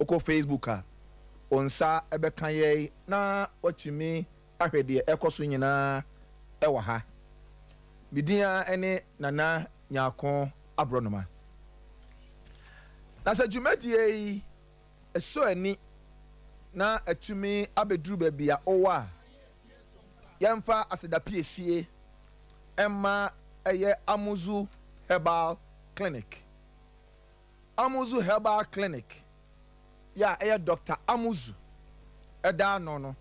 Wokɔ Facebook a, wo nsa bɛka yɛn na woatumi ahwɛ deɛ ɛrekɔ so nyinaa wɔ ha. Me din ara ne Nana Nyarko Aborɔnoma. Na sɛ dwumadie yi sɔ ani na atumi abɛduru baabi a wowɔ a, yɛmfa aseda piesie mma ɛyɛ Amuzu Herbal Clinic. Amuzu Herbal Clinic yɛ a ɛyɛ Dɔkta Amuzu da ano no,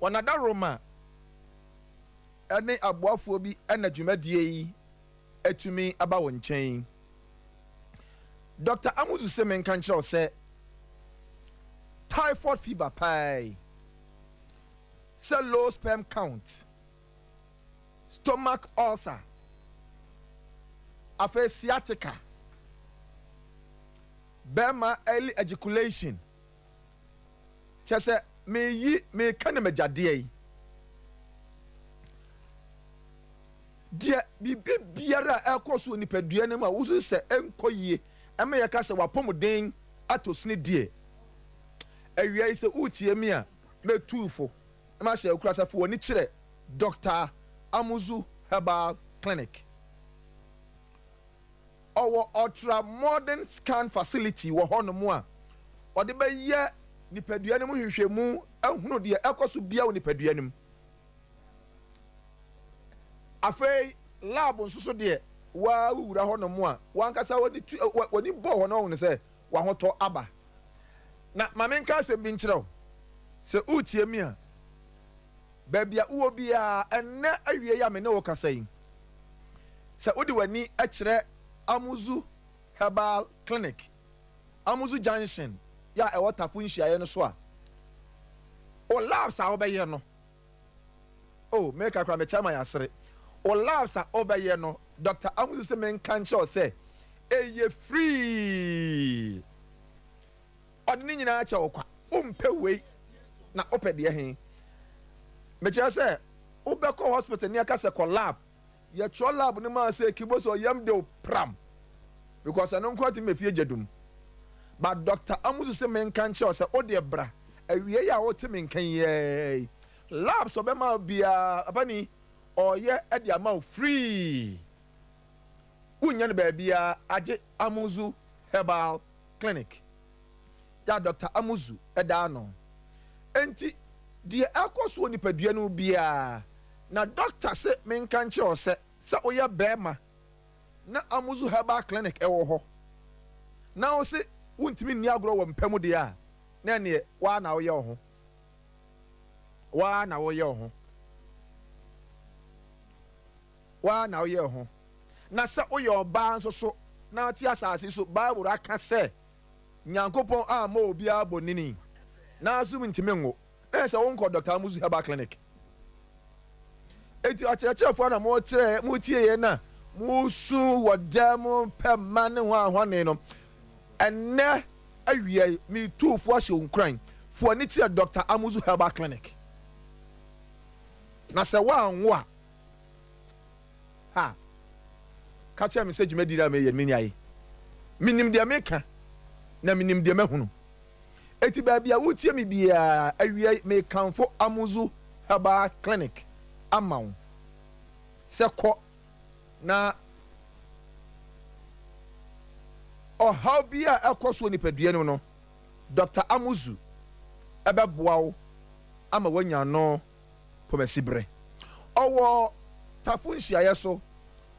wɔ Nadaroma ne aboafoɔ bi na dwumadie yi atumi aba wo nkyɛn. Dɔkta Amuzu se menka nkyerɛ wo sɛ typhoid fever paa yi, sɛ low sperm count, stomach ulcer, afei sciatica, bɛrima early ejaculation, kyerɛ sɛ meyi meka ne magyadeɛ yi deɛ biribi biara a ɛkɔ so wɔ nipadua no mu a wosu sɛ ɛnkɔ yie ɛma yɛka sɛ wapɔmuden atɔ sini deɛ awia yi sɛ wotie mi a mɛtu fo na mahyɛ wo kura sɛ fa w'ani kyerɛ Dɔkta Amuzu Herbal Clinic. Ɔwɔ ultra modern scan facility wɔ hɔnom a ɔde bɛyɛ nipadua no mu nhwehwɛmu ahunu deɛ ɛkɔ so bia wɔ nipadua no mu. Afei lab nso so deɛ waa wowura hɔnom a wankasa w'ani tu w'ani bɔ hɔ na wahunu sɛ w'ahotɔ aba. Na ma menka asɛm bi nkyerɛ wo, sɛ woretie me a, baabi a wowɔ biara, ɛnnɛ awiei a me ne wo rekasa yi, sɛ wode w'ani kyerɛ Amuzu Herbal Clinic, Amuzu Junction yɛ a ɛwɔ Tafo nhyiaeɛ no so a, wo labs a wobɛyɛ no, oh, meka koraa mekyɛ ma yɛasere, wo labs a wobɛyɛ no, Doctor Amuzu se menka nkyerɛ wo sɛ, ɛyɛ free. Ɔde ne nyinaa kyɛ wo kwa. Wompɛ wei na wopɛ deɛ he? Mekyerɛ sɛ wobɛkɔ hospital ne aka sɛ kɔ lab. Yɛtwerɛ lab no maa sɛ kibo sɛ ɔyam de wo pram because ɛno nko atumi ma fie gya dum. But Doctor Amuzu se menka nkyerɛ wo sɛ wodeɛ bra awiei a wote me nka yi ara yi labs ɔbɛma wo biara papa ni ɔɔyɛ de ama wo free. Wonnya no baabiara agye Amuzu Herbal Clinic yɛ a Dɔkta Amuzu da ano. Enti deɛ ɛrekɔ so wɔ nipadua no mu biara, na dɔkta se menka nkyerɛ wo sɛ, sɛ woyɛ barima na Amuzu Herbal Clinic wɔ hɔ na wo se wontumi nni agorɔ wɔ mpa mu deɛ a, na ɛneɛ wo ara na woyɛ wo ho. Wo ara na woyɛ wo ho. Wo ara na woyɛ wo ho. Na sɛ woyɛ ɔbaa nso so na wote asase so, Bible aka sɛ Nyankopɔn ammɔ obiara bonini, nanso ntumi nwo. Na ɛsɛ wonkɔ Dɔkta Amuzu Herbal Clinic. Enti akyerɛkyerɛfoɔ na mokyerɛ motie yɛn na mosu wɔ dɛm mo pɛ mma ne ho ahɔne no. Ɛnnɛ awia yi, metu fo ahyɛ wo nkuran. Fo ani kyerɛ Dɔkta Amuzu Herbal Clinic. Na sɛ woanwo a, Ha! Ka kyerɛ me sɛ dwumadi no a mereyɛ no menyae. Minim deɛ meka, na minim deɛ mahunu. Enti baabi a woretie me biara, awia yi mekamfo Amuzu Herbal Clinic ama wo sɛ kɔ na ɔhaw bi a ɛkɔ so wɔ nipadua no mu no, Dɔkta Amuzu bɛboa wo ama woanya ano Pomasi berɛ. Ɔwɔ Tafo nhyiaeɛ so,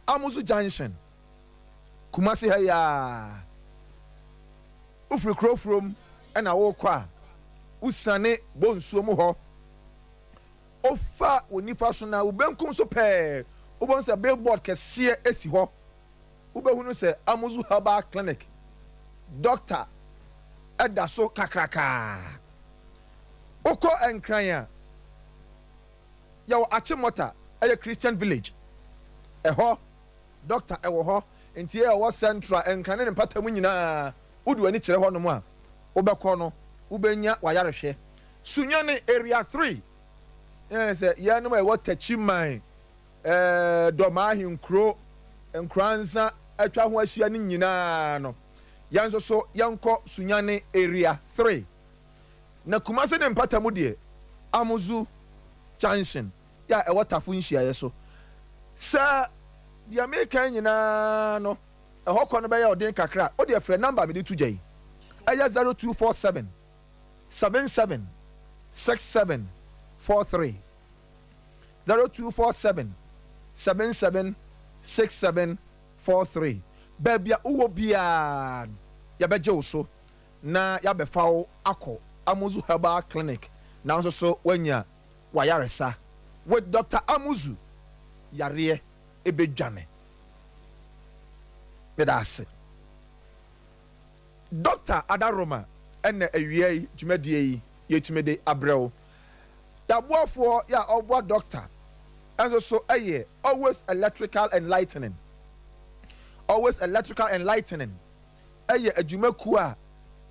Amuzu Junction, Kumasi ha yi ara. Wofiri Kurofurom na worekɔ a, wosiane Bonsuo mu hɔ. Wofa wo nifa so na wo benkum so pɛɛ, wobɛhu sɛ billboard kɛseɛ si hɔ. Wobɛhunu sɛ Amuzu Herbal Clinic dɔkta da so kakrakaa. Wokɔ Nkran a, yɛwɔ Achimota, ɛyɛ Christian village. Ɛhɔ, dɔkta wɔ hɔ. Nti ɛwɔ Central, Nkran ne ne mpatamu nyinaa, wode w'ani kyerɛ hɔnom a, wobɛkɔ no, wobɛnya w'ayarehwɛ. Sunyani Area 3, yɛn sɛ yɛnom a ɛwɔ Techiman, ɛɛ Dɔm Ahenkuro, Nkoranza atwa ho ahyia no nyinaa no, Yɛn nso so yɛnkɔ Sunyani Area 3. Na Kumasi ne mpata mu deɛ, Amuzu Junction yɛ a ɛwɔ Tafo nhyiaeɛ so. Sɛ deɛ meka yi nyinaa no, ɛhɔ kɔ no bɛyɛ ɔden kakra a, wo deɛ frɛ number a mede to gya yi. Ɛyɛ 0247 77 67 43. 0247 77 67 43. Baabi a wowɔ biara no, yɛbɛgye wo so na yɛabɛfa wo akɔ Amuzu Herbal Clinic na wo nso so woanya w'ayaresa. With Doctor Amuzu, yareɛ bɛdwane. Meda ase. Doctor Adaroma na awia yi dwumadie yi yɛtumi de abrɛ wo. Yɛaboafoɔ yɛ a ɔboa Doctor nso so yɛ Always Electrical and Lightning. Always Electrical and Lightning yɛ adwumakuo a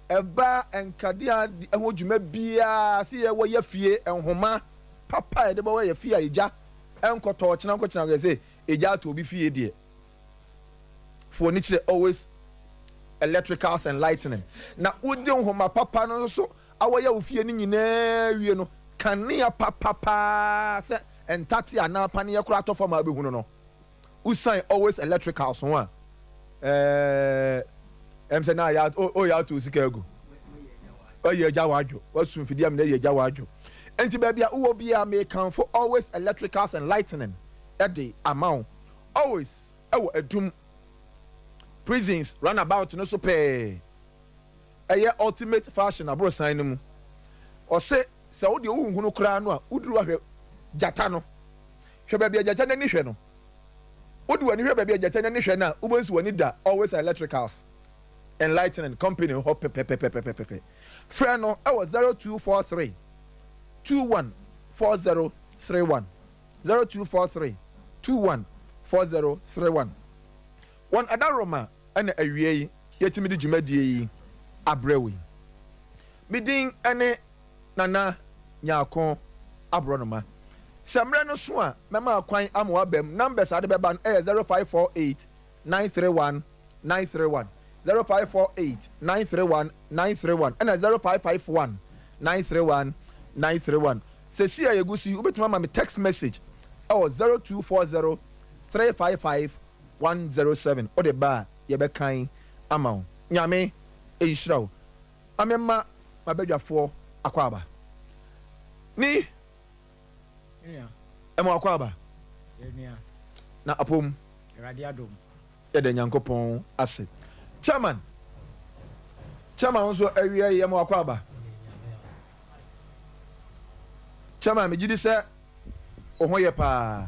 ɛba nkadea ho dwuma biara sɛ yɛwɔ yɛ fie nhoma papa a yɛde bɛwɔ yɛ fie a egya nkɔtɔ ɔkyena nkɔkyena yɛ sɛ egya atɔ obi fie deɛ fo ani kyerɛ Always Electricals and Lightning na wode nhoma papa no nso awɔyɛ wo fie no nyinaa wie no kanea papa paa sɛ ntate anaa paneɛ koraa atɔ fam a wobɛhunu no wosan Always Electricals ho a ɛɛ ɛm sɛ na ayɛ ɔyɛ ato sika agu ɔyɛ agya wadwo wasu mfidie amena yɛ agya wadwo. Nti baabi a wowɔ biara, mekamfo Always Electricals and Lightning ɛde ama wo. Always ɛwɔ Adum Prisons runabout no so pɛɛ, ɛyɛ Ultimate Fashion aborosan no mu. Ɔse sɛ wo deɛ wonhunu koraa no a, woduru ahwɛ gyata no, hwɛ baabi a gyata no ani hwɛ no. Wode w'ani hwɛ baabi a gyata no ani hwɛ no a, wobɛhu sɛ w'ani da Always Electricals and Lightning Company hɔ pɛpɛpɛpɛpɛpɛ. Frɛ no ɛwɔ 0243 214031, 0243 214031. Wɔn adaworoma ɛna awie yi yɛtumi de dwumadie yi abrɛ wo yi. Me din ne Nana Nyarko Aborɔnoma. Sɛ mmerɛ no so a, mɛma kwan ama waba mu. Numbers a wode bɛba no yɛ 0548 931 931, 0548 931 931 ɛna 0551 931 931. Sɛsi a yɛgu so yi, wobɛtumi ama me text message ɛwɔ 0240 355 107. Wode ba a, yɛbɛkan ama wo. Nyame nhyira wo. Amema mabadwafoɔ akɔ aba. Ni ɛma wakɔ aba. Na apom. Yɛda Nyankopɔn ase. Chairman. Chairman nso awia yi ɛma wakɔ aba. Chairman, megye di sɛ wo ho yɛ paa.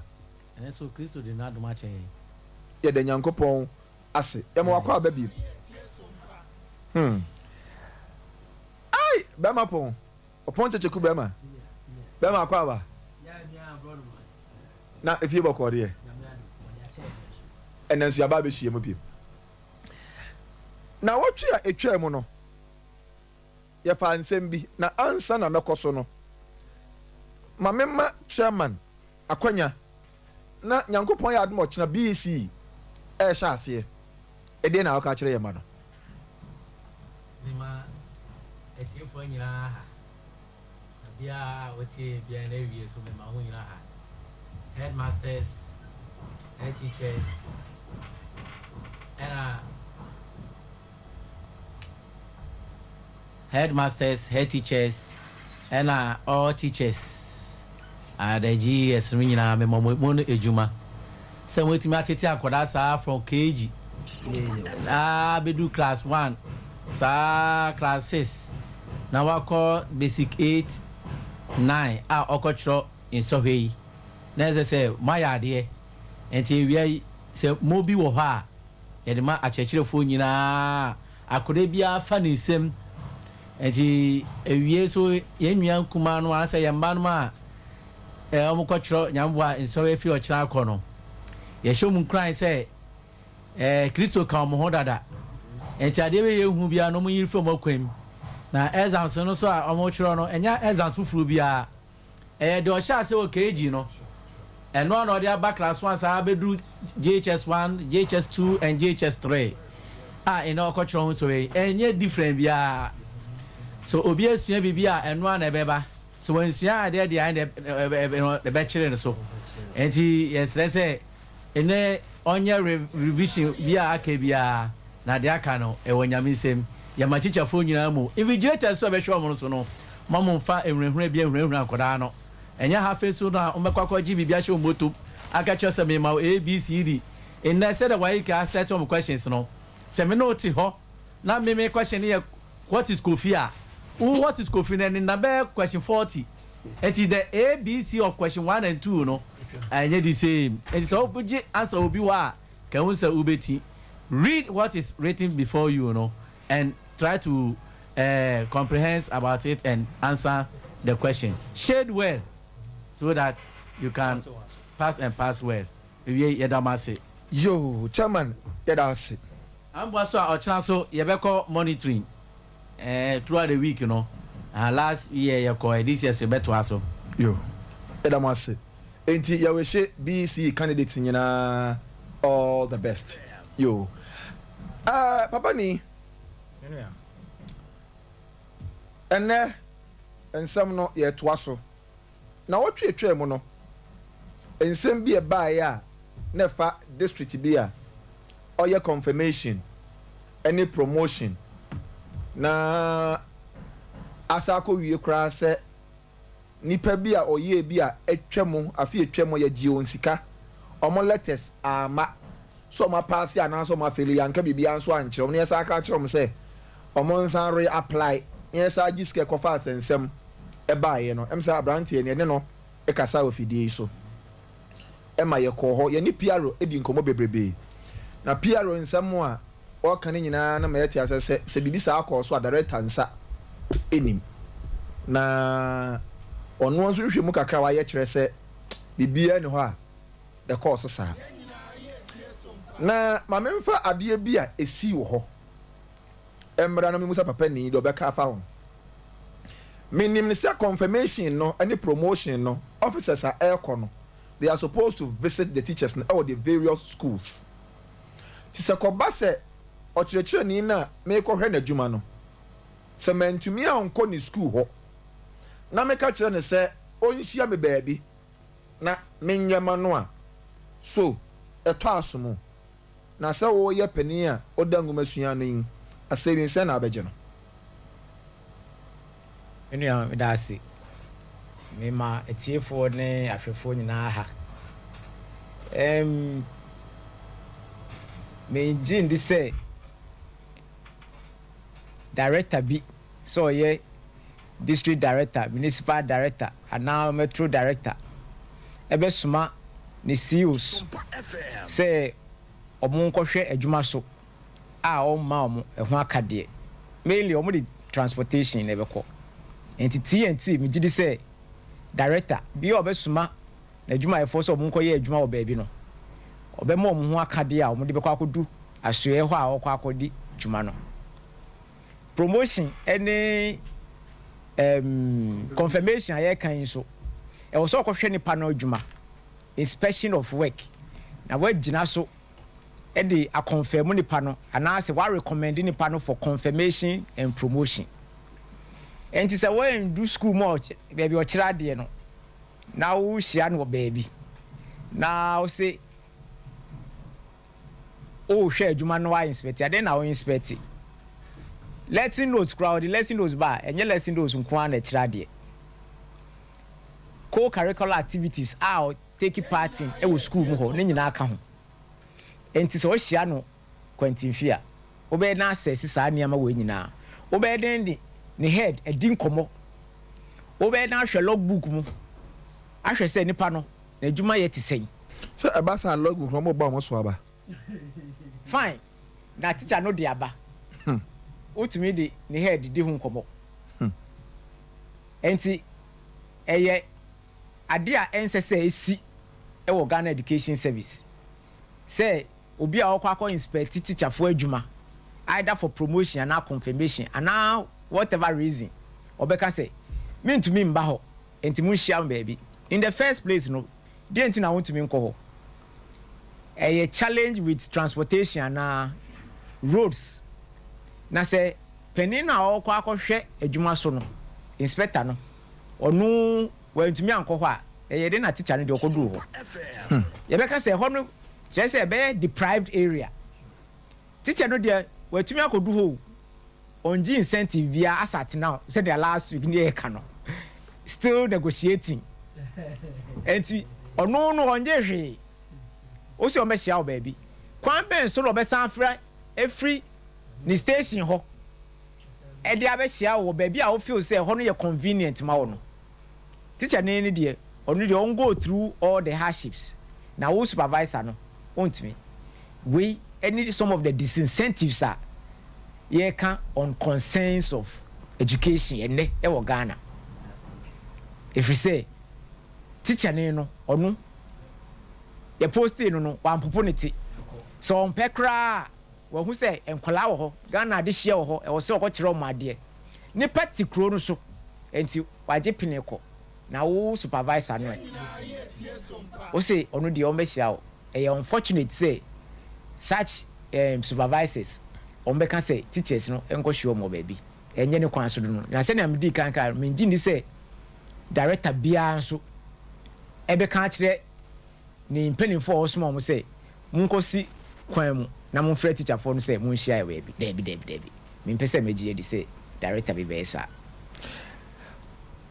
Ɛnɛ so Kristo de n'adom akyɛ yɛn. Yɛda Nyankopɔn ase. Yɛma wakɔ aba bi. Ai, bɛrima pɔn. Ɔpɔn kyekyeku bɛrima. Bɛrima akɔ aba. Na efie bɔkɔɔ deɛ. Ɛnɛ nso yɛaba abɛhyia mu bio. Na wɔtwe a etwaa mu no, yɛfaa nsɛm bi na ansa na mɛkɔ so no, ma mema chairman akwanya na Nyankopɔn yɛ adom ɔkyena BEC ɛrehyɛ aseɛ. Ɛdeɛ na wɔka kyerɛ yɛn ma no? Mema atiefoɔ nyinaa ha. Na biara a wɔtie biara na awie so mema ho nyinaa ha. Headmasters, head teachers, ɛna headmasters, head teachers, ɛna all teachers at the GES no nyinaa mema mo mo no adwuma sɛ moatumi atete akwadaa saa from KG saa bɛdu class 1, saa class 6 na wakɔ basic 8, 9 a ɔkɔtwerɛ nsɔhwɛ yi na ɛsɛ sɛ moayɛ adeɛ. Nti awia yi sɛ mo bi wɔ hɔ a yɛde ma akyerɛkyerɛfoɔ nyinaa, akwadaa biara fa ne nsam. Nti awie so yɛn nua nkumaa no anaasɛ yɛn mma no a wɔn kɔtwerɛ Nyamboa nsɔhwɛ firi ɔkyena akɔ no, yɛhyɛ wɔn nkuran sɛ Kristo ka wɔn ho dada. Nti adeɛ bɛyɛ ehu biara no wɔn yiri fam akwan mu. Na exams no so a wɔn twerɛ no, ɛnyɛ exams foforɔ biara, ɛyɛ deɛ ɔhyɛ ase wɔ KG no, ɛno a na ɔde aba class 1 saa bɛduru JHS 1, JHS 2 and JHS 3. a ɛnɛ ɔkɔkyerɛ ho sɔrɔ yi, ɛnyɛ different biara. So obi esua biribi a, ɛnoa na ɛbɛba so. Wɔnsua adeɛ deɛ, ayɛ na ɛbɛkyerɛ no so. Nti yɛsrɛ sɛ ɛnɛ ɔnyɛ revision bi a aka biara, na deɛ aka no ɛwɔ Nyame nsɛm. Yɛma kyikyafoɔ nyinaa mu, invigilators so a bɛhwɛ ɔmo no so no, ma mo mfa nhurahura bi nhurahura nkɔdaa no. Ɛnyɛ ha afei so na wɔbɛkɔ akɔgye biribi ahyɛ wɔn motom aka kyerɛ sɛ mema wo A, B, C, D. Nnɛ sɛdeɛ wɔayɛ ka set wɔn questions no, sɛ me ne wo te hɔ na me me question no yɛ "What is Kofi?" a, wo "What is Kofi?" no, ɛne na bɛyɛ question 40. Nti the A, B, C of question one and two no ɛnyɛ the same. Nti sɛ wogye answer obi hɔ a, kɛhu sɛ wobɛti read what is written before you no and try to comprehend about it and answer the question. Shade well so that you can pass and pass well. Ewie, yɛda mo ase. Yo, Chairman, yɛda ase. Amboa so a, ɔkyena so yɛbɛkɔ monitoring throughout the week no. Last year yɛkɔ, this year so yɛbɛtoa so. Yo, yɛda mo ase. Nti yɛwɔhyɛ BECE candidate nyinaa all the best. Yo, papa ni ɛnɛ nsɛm no yɛtoa so na wɔtwe atwa mu no, nsɛm bi ɛbaeɛ a na ɛfa district bi a ɔyɛ confirmation ɛne promotion na asa akɔ wie koraa sɛ nipa bi a ɔyɛ bi a atwa mu afi atwa mu, yɛgye wɔn sika, ɔmo letters ama so ɔmo apaase anaasɛ ɔmo afeli, yanka biribiara nso ankyerɛ ɔmo, na yɛsa aka akyerɛ ɔmo sɛ ɔmo nsan re apply na yɛsa agye sika kɔfa asɛnsɛm ɛbaayɛ no. Ɛm sɛ aberanteɛ no, yɛne no ɛkasa wɔ fidie yi so, ɛma yɛkɔɔ hɔ, yɛne PRO edi nkɔmɔ bebrebe, na PRO nsɛm a ɔka ne nyinaa na ma yɛte asɛ sɛ biribi saa kɔɔ so a, director nsa ɛnim, na ɔno nso hwehwɛ mu kakra a wayɛ kyerɛ sɛ biribiara ni hɔ a ɛkɔɔ so saa. Na maame, nfa adeɛ bi a esi wɔ hɔ mmra no, musa papa ni deɛ ɔbɛka afa ho. Menim ne sɛ confirmation no ne promotion no, officers a ɛrekɔ no, they are supposed to visit the teachers no ɛwɔ the various schools. Ti sɛ kɔba sɛ ɔkyerɛkyerɛni no a merekɔhwɛ n'adwuma no, sɛ mantumi ankɔ ne school hɔ na meka kyerɛ no sɛ ɔnhyia me baabi na menyɛma no a, so ɛtɔ aso na sɛ wɔyɛ panin a ɔda nwoma sua no yi asɛmi sɛ na abɛgye no? Me nua, meda ase. Mema atiefoɔ ne ahwɛfoɔ nyinaa ha. Megye ndi sɛ director bi, sɛ ɔyɛ district director, municipal director anaa metro director, ɛbɛsoma ne CEOs sɛ ɔmo nkɔhwɛ adwuma so a, ɔmma ɔmo ɛho akadeɛ. Mainly ɔmo de transportation na ɛbɛkɔ. Nti tnt megye di sɛ director bi a ɔbɛsoma n'adwumayɛfoɔ sɛ ɔmo nkɔyɛ adwuma wɔ baabi no, ɔbɛma ɔmo ho akadeɛ a ɔmo de bɛkɔ akɔdu asoɛ hɔ a ɔkɔ akɔdi dwuma no. Promotion ɛne confirmation a yɛreka yi nso, ɛwɔ sɛ ɔkɔhwɛ nipa no adwuma, inspection of work, na wagyina so ɛde aconfirm nipa no anaasɛ warecommend nipa no for confirmation and promotion. Nti sɛ wɔndu school mu a baabi ɔkyerɛ adeɛ no na wohyia no wɔ baabi na wose wohwɛ adwuma no, wa inspect adeɛ na wo inspect lesson notes koraa, ɔde lesson notes ba a, ɛnyɛ lesson notes nko ara na ɛkyerɛ adeɛ. Co-curricular activities a take part in ɛwɔ school mu hɔ ne nyinaa ka ho. Nti sɛ ɔhyia no kwantinfi a, wobɛyɛ na asɛsi saa nneɛma wɔ nyinaa, wobɛyɛ den de ne head adi nkɔmmɔ, wobɛyɛ na ahwɛ logbook mu ahwɛ sɛ nipa no n'adwuma yɛ te sɛn. Sɛ ɛba saa, logbook no, ɔmo ba ɔmo so aba. Fine, na teacher no de aba, wotumi de ne head di ho nkɔmmɔ. Nti ɛyɛ ade a ɛnsɛ sɛ esi ɛwɔ Ghana Education Service sɛ obi a ɔkɔ akɔ inspect teacherfoɔ adwuma, either for promotion anaa confirmation anaa whatever reason, ɔbɛka sɛ mintumi mba hɔ nti mo nhyia mo baabi. In the first place no, deɛ nti na wontumi nkɔ hɔ? Ɛyɛ challenge with transportation anaa Roads. Na sɛ panin no a ɔrekɔ akɔhwɛ adwuma so no, inspector no, ɔno wantumi ankɔ hɔ a, ɛyɛ den na teacher no deɛ ɔkɔduu hɔ. Yɛbɛka sɛ ɛhɔ no kyerɛ sɛ ɛbɛyɛ deprived area. Teacher no deɛ watumi akɔdu hɔ o, ɔngye incentive biara as at now sɛdeɛ last week ne yɛreka no, still negotiating. Enti ɔno no ɔngye hwee. Wose ɔmmɛhyia wo baabi. Kwan bɛn so na ɔbɛsan afra afiri ne station hɔ de abɛhyia wo wɔ baabi a wo feel sɛ ɛhɔ no yɛ convenient ma wo no? Teacher ni no deɛ, ɔno deɛ ɔn go through all the hardships, na wo supervisor no, ɔntumi. Wei ne some of the disincentives a yɛreka on concerns of education ɛnnɛ wɔ Ghana. Ɛfiri sɛ teacher ni no, ɔno yɛ postee no no, wampopo ne ti. Sɛ ɔmpɛ koraa a, wahu sɛ nkwadaa wɔ hɔ, Ghana adehyeɛ wɔ hɔ, ɛwɔ sɛ ɔkɔkyerɛ wɔn adeɛ. Nnipa te kuro no so, enti wagye pene kɔ. Na wo supervisor no ɛ? Wo se ɔno deɛ ɔmmɛhyia wo. Ɛyɛ unfortunate sɛ such um, supervisors wɔbɛka sɛ teachers no nkɔhyia wɔn wɔ baabi. Ɛnyɛ ne kwan so no. Na sɛnea medii kan kae no, mengye nni sɛ director biara nso bɛka akyerɛ ne mpanimfoɔ a ɔsoma wɔn sɛ, Monkɔsi kwan mu na momfrɛ tikyafoɔ no sɛ monhyia yɛn baabi. Daabi, daabi, daabi. Mempɛ sɛ mɛgye adi sɛ director bi bɛyɛ saa.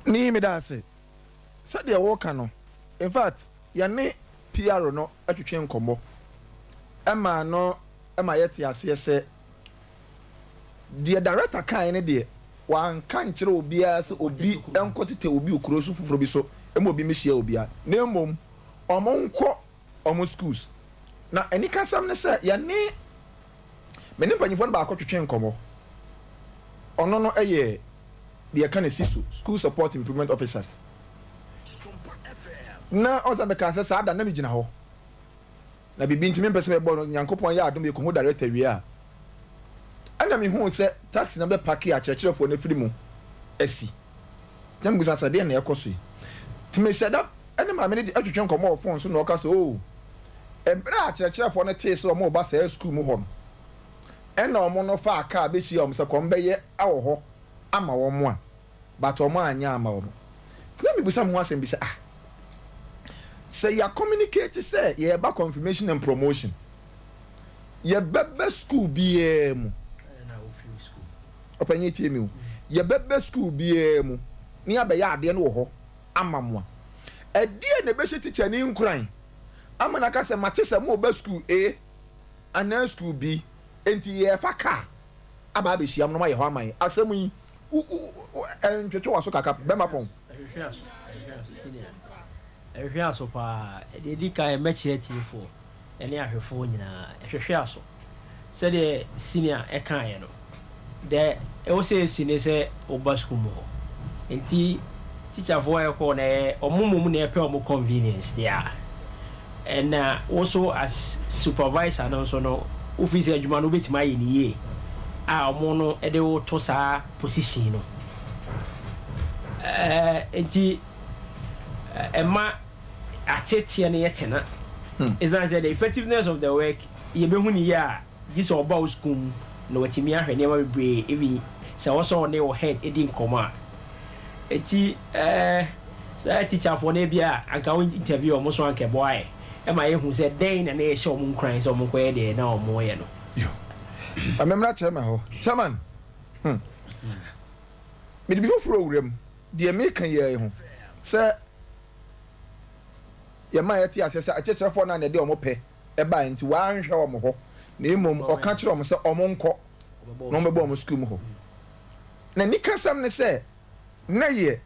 Nii, meda ase. Sɛdeɛ woreka no, in fact, yɛne PR no twetwee nkɔmmɔ maa no ma yɛtee aseɛ sɛ Deɛ director kaeɛ ne deɛ, wanka nkyerɛ obiara sɛ obi nkɔtetɛ obi wɔ kuro so foforɔ bi so ma obi mmɛhyia obiara, na mmom wɔnkɔ wɔn schools. Na anikasɛm ne sɛ, yɛne me ne mpanyinfoɔ no baako twetwee nkɔmmɔ, ɔno no yɛ deɛ yɛka no SISO, School Support Improvement Officers, na ɔsan bɛkaa sɛ saa da no na megyina hɔ. Na biribi nti mempɛ sɛ mɛbɔ no, Nyankopɔn yɛ adom yɛkɔhu director wie a, ɛna mehuu sɛ taxi no bɛpake akyerɛkyerɛfoɔ no afiri mu asi. Nti na mebisa sɛ deɛn na ɛkɔ so yi? Nti mehyɛ da ne maame no twetwe nkɔmmɔ wɔ phone so na ɔka sɛ oh, ɛberɛ a akyerɛkyerɛfoɔ no tee sɛ wɔreba saa sukuu mu hɔ no, ɛna wɔn no faa kaa bɛhyiaa wɔn sɛ kɔm bɛyɛ wɔ hɔ ama wɔn a. but ɔmo annyɛ amma ɔmo. Nti na mebisa me ho asɛm bi sɛ ah, sɛ yɛ communicate sɛ yɛɛba confirmation and promotion, yɛbɛba school biaa mu, ɔpanyin tie me o, yɛbɛba school biaa mu na yɛabɛyɛ adeɛ no wɔ hɔ ama mo a, ɛdeɛn na ɛbɛhyɛ tikyani nkuran ama no aka sɛ mate sɛ moreba school A anaa school B, enti yɛɛfa car aba abɛhyia mo na moayɛ hɔ ama yɛn? Asɛm yi Wo wo wo ɛntwetwe w'aso kaka bɛma pɔn. Ɛhwehwe aso, ɛhwehwe aso senior. Ɛhwehwe aso paa. Deɛ ɛdi kan mɛkyea atiefoɔ ɛne ahwɛfoɔ nyinaa. Ɛhwehwe aso. Sɛdeɛ senior ɛkaeɛ no, deɛ ɛwɔ sɛ ɛsi ne sɛ woba sukuu mu hɔ. Nti tikyafoɔ a ɛkɔ no ɛyɛ wɔn mmom na ɛpɛ wɔn convenience deɛ a, Ɛna wo nso as supervisor no nso no wo feel sɛ adwuma no wobɛtumi ayɛ no yie a wɔn no de wo to saa position no. Ɛɛ nti ɛma ateteɛ no yɛ tena. Ɛsiane sɛ the effectiveness of the work yɛbɛhu no yie a Gye sɛ ɔba wo sukuu mu na watumi ahwɛ nneɛma bebree even sɛ ɛwɔ sɛ ɔne wo head di nkɔmmɔ a. Enti eh, saa teacherfoɔ no ebia anka wo interview wɔn nso anka ɛboa yɛ ɛma yɛhu sɛ dɛn na na ɛhyɛ wɔn nkuran sɛ wɔn nkɔyɛ deɛ na wɔyɛ no. Yo, ma memmra chairman hɔ. Chairman, hmm, mede bi foforɔ wura mu, deɛ meka yi ara yi ho, sɛ yɛma yɛte aseɛ sɛ akyerɛkyerɛfoɔ no a na ɛde wɔn pɛ bae nti wanhwɛ wɔn hɔ, na mmom ɔka kyerɛɛ wɔn sɛ wɔnkɔ na wɔmmɛbɔ wɔn sukuu mu hɔ. N'anikasɛm ne sɛ, na ɛyɛ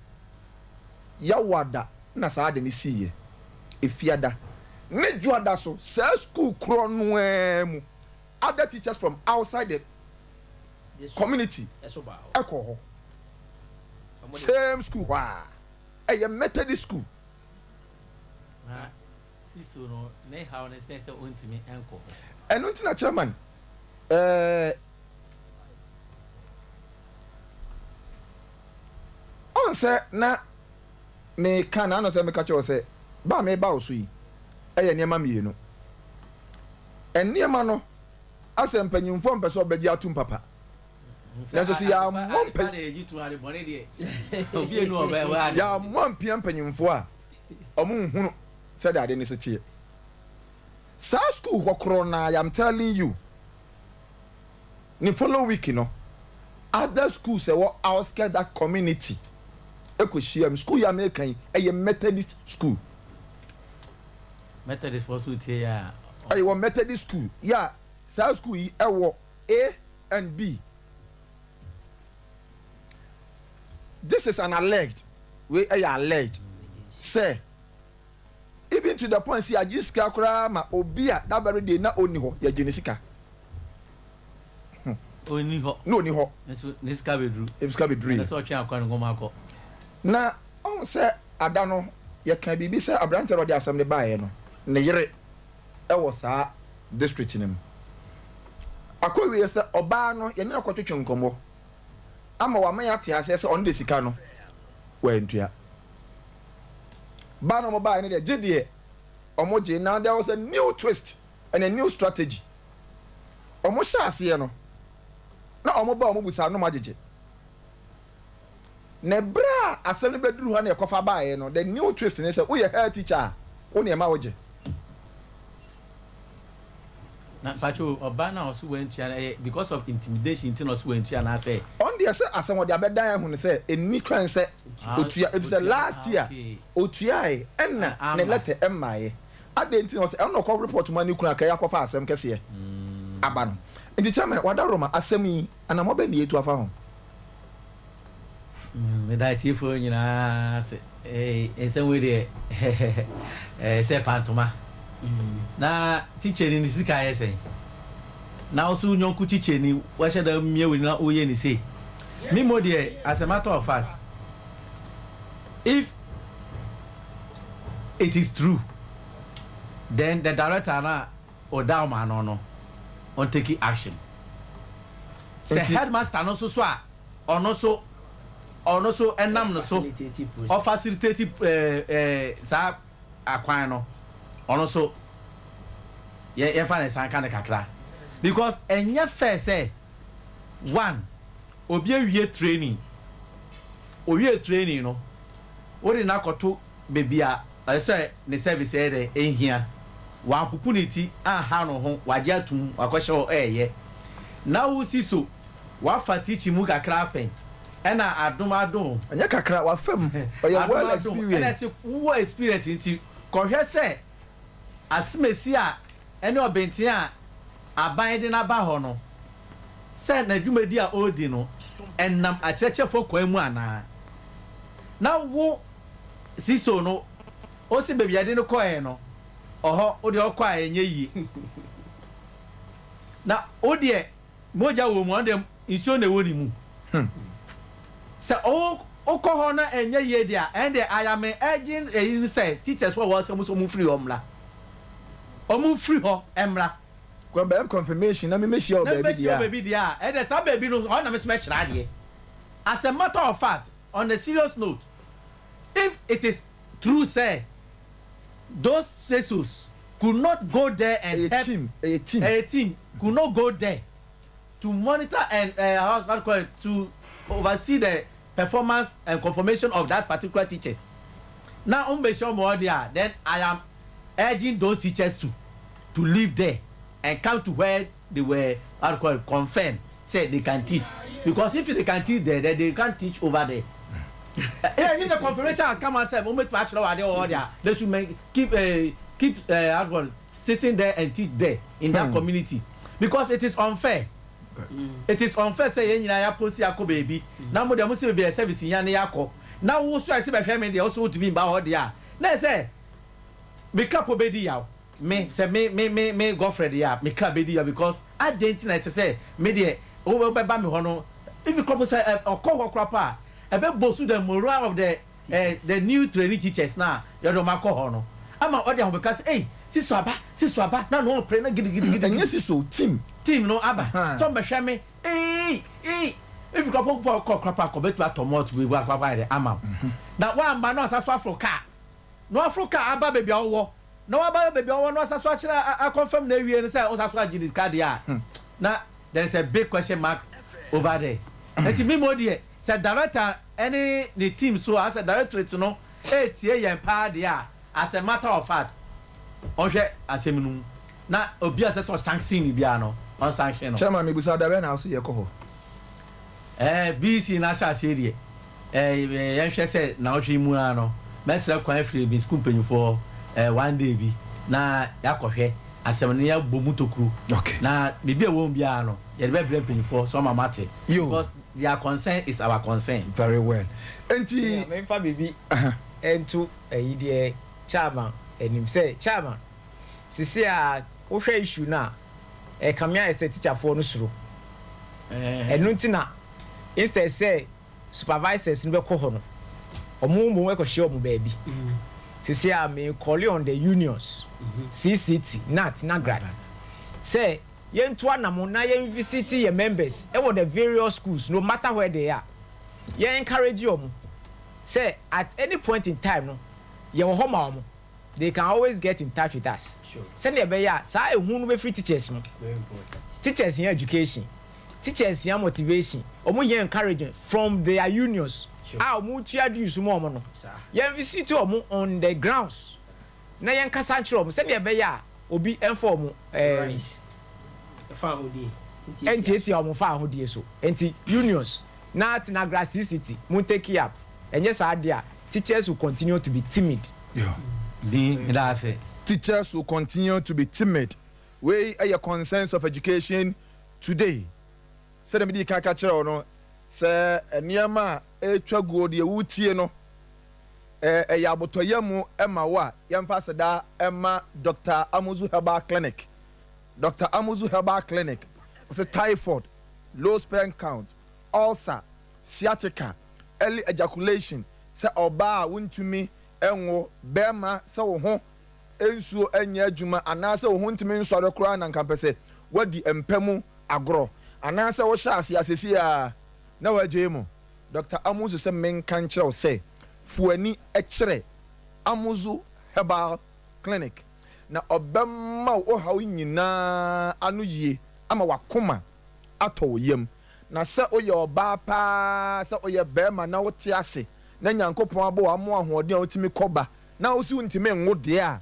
Yawada na saa ade no siiɛ, Efiada ne Dwoada so, saa sukuu korɔ no ara mu, other teachers from outside the community kɔɔ hɔ, same school hɔ ara, ɛyɛ Methodist school. Si so no, ne haw ne sɛ sɛ ontumi nkɔ hɔ. Ɛno nti na chairman eh, ɔn sɛ na meka na ano sɛ meka kyerɛ wo sɛ ba a meba wo so yi ɛyɛ nneɛma mmienu. Nneɛma no. Asɛ mpanyimfoɔ mpɛ sɛ ɔbɛgye atum papa. Nanso sɛ yɛammɔ mpa yɛammɔ ampia mpanyimfoɔ a, ɔmo nhunu sɛdeɛ ade no si teɛ. Saa school hɔ korɔ no ara, I am telling you, ne follow week no, other schools ɛwɔ outskirt that community ɛkɔ hyia mu. School yi a meka yi, ɛyɛ Methodist school. Methodist foɔ so tie yɛ a. Ɛyɛ wɔ Methodist school yɛ a, saa school yi ɛwɔ A and B. This is an alleged, wei ɛyɛ alleged sɛ even to the point sɛ yɛagye sika koraa ma obi a that very day na ɔnni hɔ, yɛgye ne sika. Ɔnni hɔ. Na ɔnni hɔ. Nso ne sika bɛduru. Sika bɛduru yi. Ɛsɛ sɛ ɔtwe akɔ ne nkɔmɔ akɔ. Na ɔhu sɛ ada no yɛka biribi sɛ aberanteɛ a ɔde asɛm no baeɛ no ne yere ɛwɔ saa district no mu. Akɔwie sɛ ɔbaa no yɛne no kɔtwetwe nkɔmmɔ ama wama yɛate aseɛ sɛ ɔno de sika no wantua. Baa na ɔmo baeɛ no deɛ, gye deɛ ɔmo gye. Now there was a new twist and a new strategy. Ɔmo hyɛ aseɛ no na ɔmo ba, ɔmo busa no mo agyegye na ebere a asɛm no bɛduru hɔ na yɛkɔfa baeɛ no, the new twist ne sɛ woyɛ head teacher a, wo nneɛma wogye. Na mpatwo, ɔbaa no a ɔso wantua no, ɛyɛ because of intimidation nti na ɔso wantua anaasɛ? Ɔn deɛ, sɛ asɛm ɔde abɛdan ahu no sɛ ɛnni kwan sɛ otua, efisɛ last year otuae ɛna ne letter ɛmmaeɛ. Adɛn nti na ɔsɛ ɛno na ɔkɔ report mu a ne kunu akɛyɛ akɔfa asɛm kɛseɛ aba no? Nti chairman wadaroma, asɛm yi anammɔ bɛ ne yɛtu afa ho? Meda atiefoɔ nyinaa ase. Nsɛm wei deɛ, sɛ pantoma na teacher ni ne sika ayɛ sɛn na wo so nyɔnko teacher ni wahyɛ da mmea wei na woyɛ ne sei. Me mo deɛ, as a matter of fact, if it is true, then the director na ɔda ɔmo ano no on take action sɛ headmaster no nso so a ɔno so ɛnam no so ɔfacilitate saa akwan no, ɔno so yɛ yɛfa ne san ka ne kakra, because ɛnyɛ fair sɛ one obi awie training, owie training no, wode no akɔto beebi a ɛsɛ ne service yɛ dɛ ehia, wampopo ne ti aha no ho, wagye atum, wakɔhyɛ hɔ, ɛɛyɛ na wosi so wafa teaching mu kakra apɛn, ɛna adom adom. Ɛnyɛ kakra, wafa mu, ɔyɛ well experienced. Ɛna sɛ wowɔ experience nti kɔhwɛ sɛ asemesi a ɛne ɔbɛnten a aban de n'aba hɔ no sɛ n'adwumadi a ɔredi no ɛnam akyerɛkyerɛfoɔ kwan mu anaa, na wo siso no osi beebi yɛde no kɔɛ no, ɔhɔ o deɛ ɔkɔ a ɛnyɛ yie, na o deɛ mogya wɔ mu, ɔno deɛ nsuo na ɛwɔ ne mu sɛ ɔwɔ wokɔ hɔ na ɛnyɛ yie deɛ a, ɛn deɛ ayame ɛgye ɛyi sɛ teachers wɔ wɔn sɛ ɔmo firi hɔ mmra, ɔmo firi hɔ mmra. Kɔ bɛyɛ confirmation na mímɛhyia wɔ na baabi bɛhyia wɔ deɛ a baabi deɛ a, ɛdɛ saa baabi no ɔno na mɛ sɛ mɛkyerɛ adeɛ. As a matter of fact, on a serious note, if it is true say those CSOs could not go there and ɛyɛ help team, ɛyɛ team. A team could not go there to monitor and how to call it, to oversee the performance and confirmation of that particular teachers na n bɛ hyɛ ɔmo ɔdi a, then I am urging those teachers to leave there and come to where they were, how to call it, confirm say they can teach, because if they can teach there, then they can teach over there. Yeah, if the confirmation has come out say mo metu akyerɛ wɔ adeɛ wɔ hɔ there, they should make, keep how to call it, sitting there and teach there in that community, because it is unfair. It is unfair sɛ yɛn nyinaa yɛaposi akɔ baabi na mo deɛ mo si baabi a service nya ne yɛakɔ, na wo so a ɛsɛ bɛhwɛ me deɛ, wo so wotumi mba hɔ deɛ a, na ɛsɛ meka po bɛdi yaw me sɛ me girlfriend yɛ a, meka bɛdi yaw, because adeɛ nti na ɛsɛ sɛ me deɛ wo bɛba me hɔ no? If kɔpɔ sɛ ɔkɔ hɔ koraa pa a, ɛbɛ boost the morale of the new trainee teachers na yɛde ɔmo akɔ hɔ no, ama ɔde ahomeka sɛ, ɛy, siso aba, siso aba, na no ɔpere na gidigidigidi. Ɛnyɛ siso team. Team no aba sɛ ɔmbɛhwɛ me. Ee, if kɔpɔ kɔ kɔ kɔpɔ akɔ bɛtumi atɔ malt bi wa akɔ ayɛ dɛ ama wo na wamba na ɔsa so aforo kaa na waforo kaa aba baabi a ɔwɔ, na waba baabi a ɔwɔ na ɔsa so akyerɛ akɔnfɛm na ewie no sɛ ɔsa so agye ne sika deɛ a. Na there is a big question mark over there. Nti me mo deɛ, sɛ director ɛne ne team so asɛ directorate no etie yɛn paa deɛ a, as a matter of fact, ɔnhwɛ asɛm no mu na obi a sɛ ɔsanction no biara no, ɔnsanction no. Chairman, mebusa, da bɛn na wo so yɛkɔ hɔ? BECE na ahyɛ aseɛ deɛ, yɛnhwɛ sɛ naawɔtwe mu ara no, mɛsrɛ kwan afiri mi sukuu mpanyinfoɔ one day bi na yɛakɔhwɛ asɛm no, yɛabɔ mu tokuro na biribi a ɛwɔ mu biara no, yɛde bɛbrɛ mpanyinfoɔ so ɔma mate because their concern is our concern. Very well, nti memfa biribi nto ɛyi deɛ chairman anim sɛ, chairman, sisi a wohwɛ issue no a, ɛkame ayɛ sɛ teacherfoɔ no soro. Ɛno nti na instead sɛ supervisors no bɛkɔ hɔ no, ɔmo mmom ɛkɔhyia ɔmo baabi. Sisi a me call on the unions, CCT, NAT, NAGRAT, sɛ yɛntu anamo na yɛn visit yɛ members ɛwɔ the various schools, no matter where they are. Yɛn encourage ɔmo sɛ at any point in time no, yɛwɔ hɔ ma ɔmo, they can always get in touch with us, sɛnea ɛbɛyɛ a saa ehu no bɛfiri teachers mu. Very important. Teachers yɛn education, teachers yɛn motivation, ɔmo yɛn encouragement from their unions a ɔmo tua dues mu ɔmo no. Yɛn visit ɔmo on the grounds na yɛn kasa nkyerɛ ɔmo sɛnea ɛbɛyɛ a obi ɛnfa ɔmo Rice ɛfa ahodie. Ɛntiatia ɔmo fa ahodie so. Nti unions na NAGRAT, CCT, mo take it up. Ɛnyɛ saa deɛ a, teachers will continue to be timid. Di meda ase. Teachers will continue to be timid. Wei ɛyɛ Concerns of Education Today. Sɛdeɛ mede ka ka kyerɛ wo no sɛ nneɛma a ɛtwa guo deɛ wotie no, ɛyɛ abotɔyɛ mu ɛma wo a, yɛmfa aseda ɛma Dr Amuzu Herbal Clinic. Dr Amuzu Herbal Clinic ɔsɛ typhoid, low sperm count, ulcer, sciatica, early ejaculation, sɛ ɔbaa a wontumi ɛnwo, bɛrima sɛ wo ho nsuo nyɛ adwuma, anaasɛ wo ho ntumi nsɔre koraa na nka mpɛ sɛ wadi mpɛ mu agorɔ, anaasɛ wohyɛ ase asesi a na wagye mu, Dr Amuzu sɛ menka nkyerɛ wo sɛ fuani kyerɛ Amuzu Herbal Clinic na ɔbɛma wo ɔhaw nyinaa ano yie ama wakoma atɔ wo yam. Na sɛ woyɛ ɔbaa paa, sɛ woyɛ bɛrima na wote ase na Nyankopɔn abɔ wɔ amo ahoɔden a wotumi kɔba na wosi wontumi nwo deɛ a,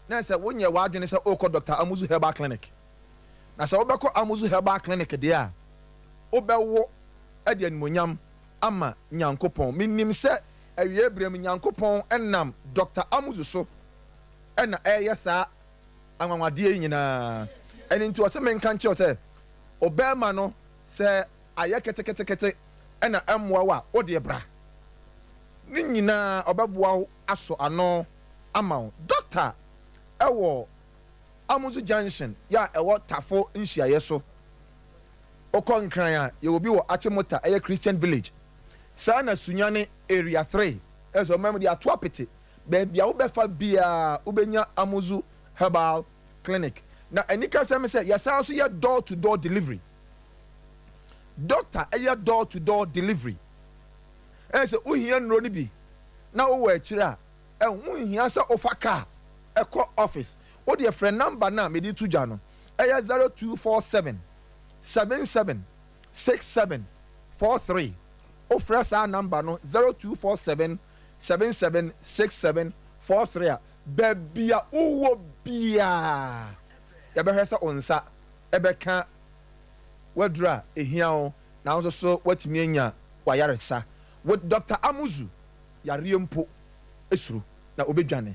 na sɛ wonyɛ w'adwene sɛ wokɔ Dr Amuzu Herbal Clinic. Na sɛ wobɛkɔ Amuzu Herbal Clinic deɛ a, wobɛwo de animonyam ama Nyankopɔn. Menim sɛ awie berɛ mu Nyankopɔn nam Dr Amuzu so ɛna ɛyɛ saa anwanwadeɛ yi nyinaa. Ɛno nti ɔsɛ menka nkyerɛw sɛ ɔbɛrima no sɛ ayɛ ketekete ɛna ɛmmoa wo a, wode bra ne nyinaa ɔbɛboa wo asɔ ano ama wo. Doctor ɛwɔ Amuzu Junction yɛ a ɛwɔ Tafo nhyiaeɛ so. Wokɔ Nkran a, yɛwɔ bi wɔ Achimota, ɛyɛ Christian Village. Saa na Sunyane Area 3 ɛsɛ ɔman mu de ato apete. Baabi a wobɛfa biara wobɛnya Amuzu Herbal Clinic. Na anikasɛm sɛ yɛsan so yɛ door to door delivery. Doctor ɛyɛ door to door delivery. Ɛyɛ sɛ wohia nnuro no bi na wowɔ akyire a, ɛho nhia sɛ wofa car ɛkɔ office. Wodeɛ frɛ number no a mede to dwa no, ɛyɛ 0247 77 67 43. Wofrɛ saa number no, 0247 77 67 43 a, baabi a wowɔ biaa yɛbɛhwɛ sɛ wo nsa ɛbɛka waduru a ɛhia wo na wo nso so woatumi anya wayaresa. With Dr Amuzu, yareɛ mpo esuro na obɛdwane.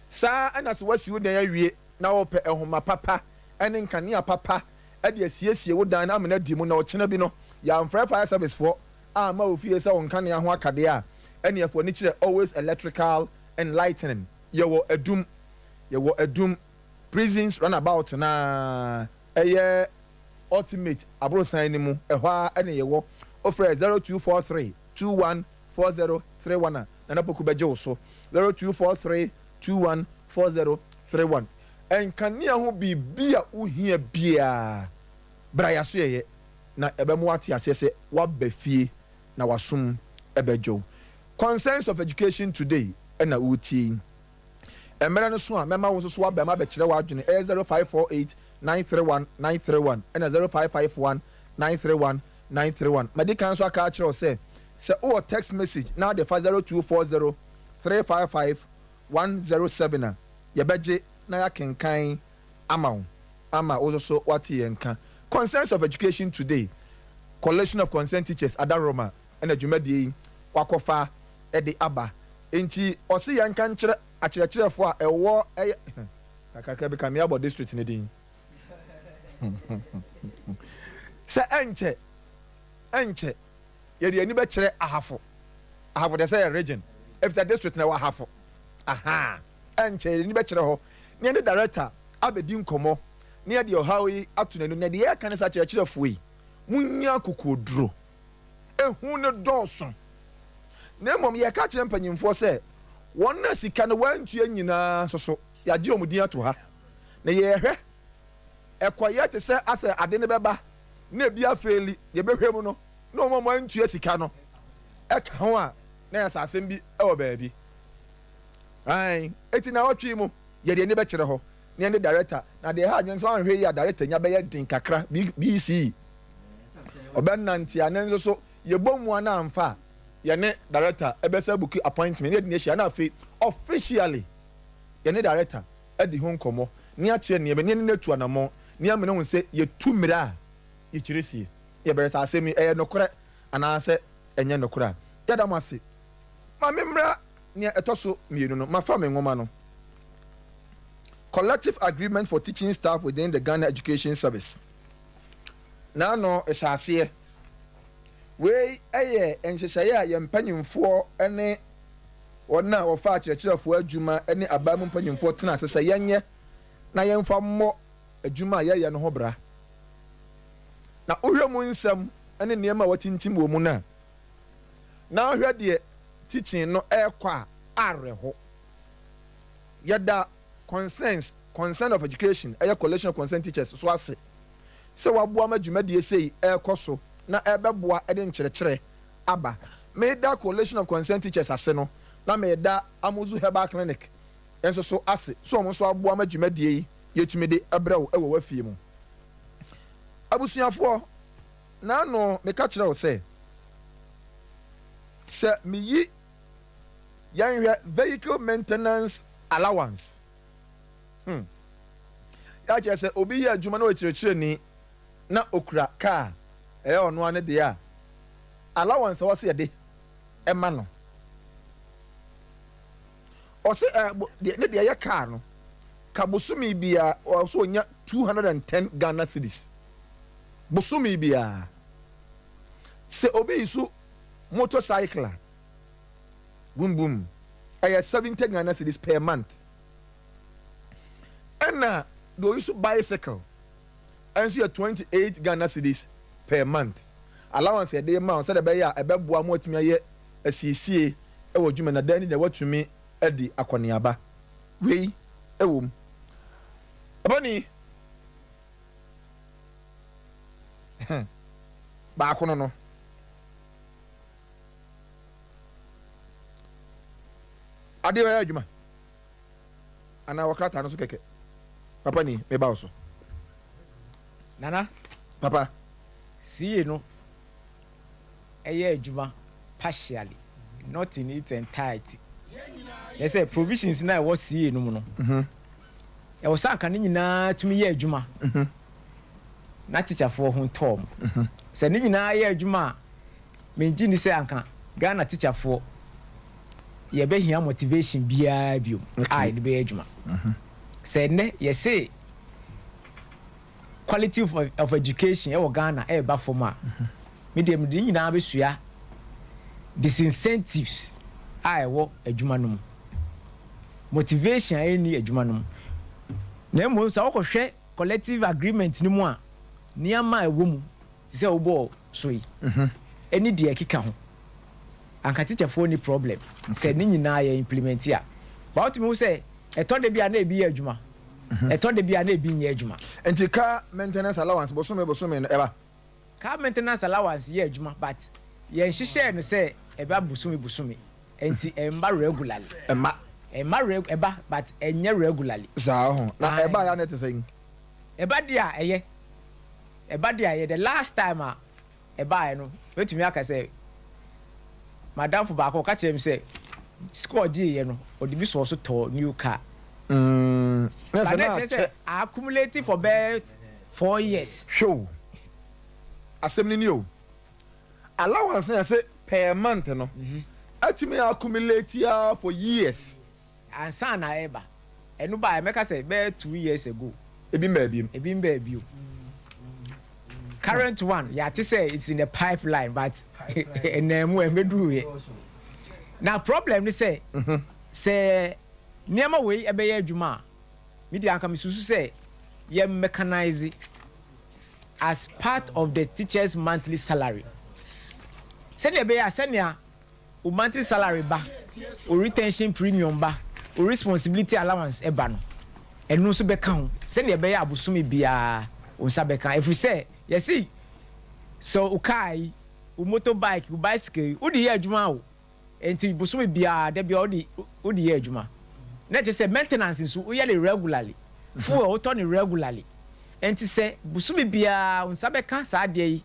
Saa ɛna sɛ woasi wo dan awie na wopɛ nhoma papa ne nkanea papa de asiesie wo dan no ama no adi mu na ɔkyena bi no yɛamfrɛ fire service foɔ ama wo fie sɛ wo nkanea ho akadeɛ a, ɛne ɛfo ani kyerɛ Always Electrical and Lightning. Yɛwɔ Adum, yɛwɔ Adum Prisons Runabout na ɛyɛ Ultimate aborosan no mu ɛhɔ a ɛne yɛwɔ. Wofrɛ 0243 21 4031 a, Nana Poku bɛgye wo so. 0243 21 4031. Nkanea ho biribi a wohia biara, bra yɛaso yɛyɛ na ɛbɛma wate aseɛ sɛ woaba fie na wasom ɛbɛdwo. Concerns of Education Today ɛna wotie yi. Mmerɛ no so a, mɛma wo nso so woaba mu abɛkyerɛ w'adwene. Ɛyɛ 0548 931 931 ɛna 0551 931 931. Madi kan nso aka akyerɛ wo sɛ, sɛ wowɔ text message na wode fa 0240 355 107 a, yɛbɛgye na yɛakenkan ama wo ama wo nso so woate yɛn nka. Concerns of Education Today, Coalition of Concerned Teachers Adaworoma ɛna dwumadie yi wakɔfa de aba. Enti ɔse yɛnka nkyerɛ akyerɛkyerɛfoɔ a ɛwɔ ɛyɛ kakrakra bi ka me abɔ district no din sɛ ɛnkyɛ ɛnkyɛ yɛde ani bɛkyerɛ Ahafo. Ahafo deɛ sɛ yɛ region efisɛ district na ɛwɔ Ahafo. Aha ɛnkyɛ yɛde ani bɛkyerɛ hɔ na yɛne director abɛdi nkɔmmɔ na yɛde ɔhaw yi ato n'anim na deɛ yɛka ne sɛ akyerɛkyerɛfoɔ yi munya akokoɔduro. Ehu no dɔɔso. Na mmom yɛka kyerɛ mpanyimfoɔ sɛ wɔn a sika no wɔantua nyinaa nso so, yɛagye wɔn din ato ha. Na yɛrehwɛ, ɛkɔyɛ te sɛ asɛ ade no bɛba na ebi afeeli, yɛbɛhwɛ mu no, na wɔn a wɔantua sika no ka ho a, na yɛ sɛ asɛm bi wɔ baabi. Ae, enti naawɔtwe yi mu, yɛde ani bɛkyerɛ hɔ na yɛne director, na deɛ ɛha adwene sɛ woanhwɛ yie a director nya bɛyɛ den kakra, BC. Ɔbɛnante a ne nso so yɛbɔ mu a na amfa a, yɛne director bɛsa abuki appointment na yɛde no ahyia na afei officially yɛne director adi ho nkɔmmɔ na yɛakyerɛ nneɛma na yɛne no atu anammɔn na yɛama no ahu sɛ yɛtu mmerɛ a yɛkyerɛ sie na yɛbɛhwɛ sɛ asɛm yi ɛyɛ nokorɛ anaasɛ ɛnyɛ nokorɛ a. Yɛda mo ase. Ma memmra nea ɛtɔ so mmienu no, mafa me nwoma no, Collective Agreement for Teaching Staff within the Ghana Education Service. N'ano hyɛ aseɛ. Wei yɛ nhyehyɛeɛ a yɛn mpanimfoɔ ne wɔn a wɔfa akyerɛkyerɛfoɔ adwuma ne aban mu mpanimfoɔ tena ase sɛ yɛnyɛ na yɛmfa mmɔ adwuma a yɛyɛ no ho bra. Na wohwɛ mu nsɛm ne nneɛma a wɔatintim wɔ mu no a, na wohwɛ deɛ teaching no ɛrekɔ a, awerɛho. Yɛda Concerns, Concern of Education, ɛyɛ Coalition of Concerned Teachers so ase sɛ wɔaboa ma dwumadie sei rekɔ so na ɛrebɛboa de nkyerɛkyerɛ aba. Meda Coalition of Concerned Teachers ase no, na meda Amuzu Herbal Clinic nso so ase sɛ wɔn nso aboa ma dwumadie yi yɛtumi de brɛ wo wɔ w'afie mu. Abusuafoɔ, n'ano meka kyerɛ wo sɛ, sɛ meyi yɛnhwɛ vehicle maintenance allowance. Hmm. Yɛ kyerɛ sɛ obi yɛ adwuma na ɔyɛ kyerɛkyerɛni na okura kaa ɛyɛ ɔno ara ne deɛ a, allowance a wɔsɛ yɛde ɛma no. Ɔsɛ ɛ deɛ ne deɛ ɛyɛ kaa no ka bosome biara ɔsɛ onya 210 Ghana cedis bosome biara. Sɛ obi yi so motorcycle a, boom boom ɛyɛ 70 Ghana cedis per month. Ɛna deɛ ɔyi so bicycle ɛnso yɛ 28 Ghana cedis per month. Allowance yɛde ma wo sɛdeɛ ɛbɛyɛ a ɛbɛboa mo atumi ayɛ asiesie ɛwɔ adwuma na dan ni na watumi adi akɔneaba. Wei ɛwɔ mu. Ɛbɛni baako no no. Adeɛ bɛyɛ adwuma anaa wɔ krataa no so kɛkɛ. Papa ni meba wo so. Nana. Papa. CA no ɛyɛ adwuma partially, not in its entirety. Yɛ sɛ provisions na ɛwɔ CA no mu no. Ɛwɔ sɛ anka ne nyinaa tumi yɛ adwuma. Na teacherfoɔ ho tɔɔ mo. Sɛ ne nyinaa yɛ adwuma a, mengye ni sɛ anka Ghana teacherfoɔ yɛbɛhia motivation biara biom a yɛde bɛyɛ adwuma. Sɛ nnɛ yɛse quality of education ɛwɔ Ghana ɛreba fam a, me deɛ mede ne nyinaa bɛsua disincentives a ɛwɔ adwuma no mu, motivation a ɛnni adwuma no mu. Na mmom sɛ wokɔhwɛ collective agreement no mu a, nneɛma a ɛwɔ mu te sɛ wobɔɔ so yi ɛne deɛ ɛkeka ho, anka teacherfoɔ ni problem sɛ ne nyinaa yɛ implement a. Ba wotumi hu sɛ ɛtɔ da bi a na ebi yɛ adwuma, ɛtɔ da bi a na ebi nyɛ adwuma. Nti car maintenance allowance bosome bosome no ɛba? Car maintenance allowance yɛ adwuma, but yɛn hyehyɛɛ no sɛ ɛba bosome bosome, nti ɛmba regularly. Ɛmma. Ɛma reg ɛba, but ɛnyɛ regularly. Saa ho na Aye. ɛba ya ne te sɛn? Ɛba deɛ a ɛyɛ, ɛba deɛ a ɛyɛ. The last time a ɛbaeɛ no, mɛtumi aka sɛ madamfo baako ɔka kyerɛ me sɛ sika ɔgyeeɛ no, ɔde bi sɔɔ so tɔɔ new car. Na but sɛ na na ɛkyerɛ sɛ akyɛ accumulate for bɛɛ 4 years. Hwɛ o, asɛm ni ni o, allowance na yɛsɛ per month no atumi accumulate ya for years. Ansa na ɛba, ɛno baa, mɛka sɛ bɛyɛ 2 years ago. Ebi mmaa bi. Ebi mbaa bio. Current one, yɛate sɛ it's in the pipeline, but ɛnam mu ɛmɛduru yɛ. Na problem ni sɛ, sɛ nneɛma wei ɛbɛyɛ adwuma a, mi di anka mi susu sɛ yɛ mechanise as part of the teachers' monthly salary, sɛnea ɛbɛyɛ a sɛnea o monthly salary ba, o retention premium ba, o responsibility allowance ɛba no, ɛno nso bɛka ho, sɛnea ɛbɛyɛ abosome biara o nsa bɛka, ɛfiri sɛ yɛsi sɛ o kaa yi, o motorbike, o bicycle yi, o de yɛ adwuma o, nti bosome biara dɛbi o de yɛ adwuma, na kyerɛ sɛ maintenance nso o yɛ ne regularly, fuel o tɔ ne regularly, nti sɛ bosome biara o nsa bɛka saa adeɛ yi,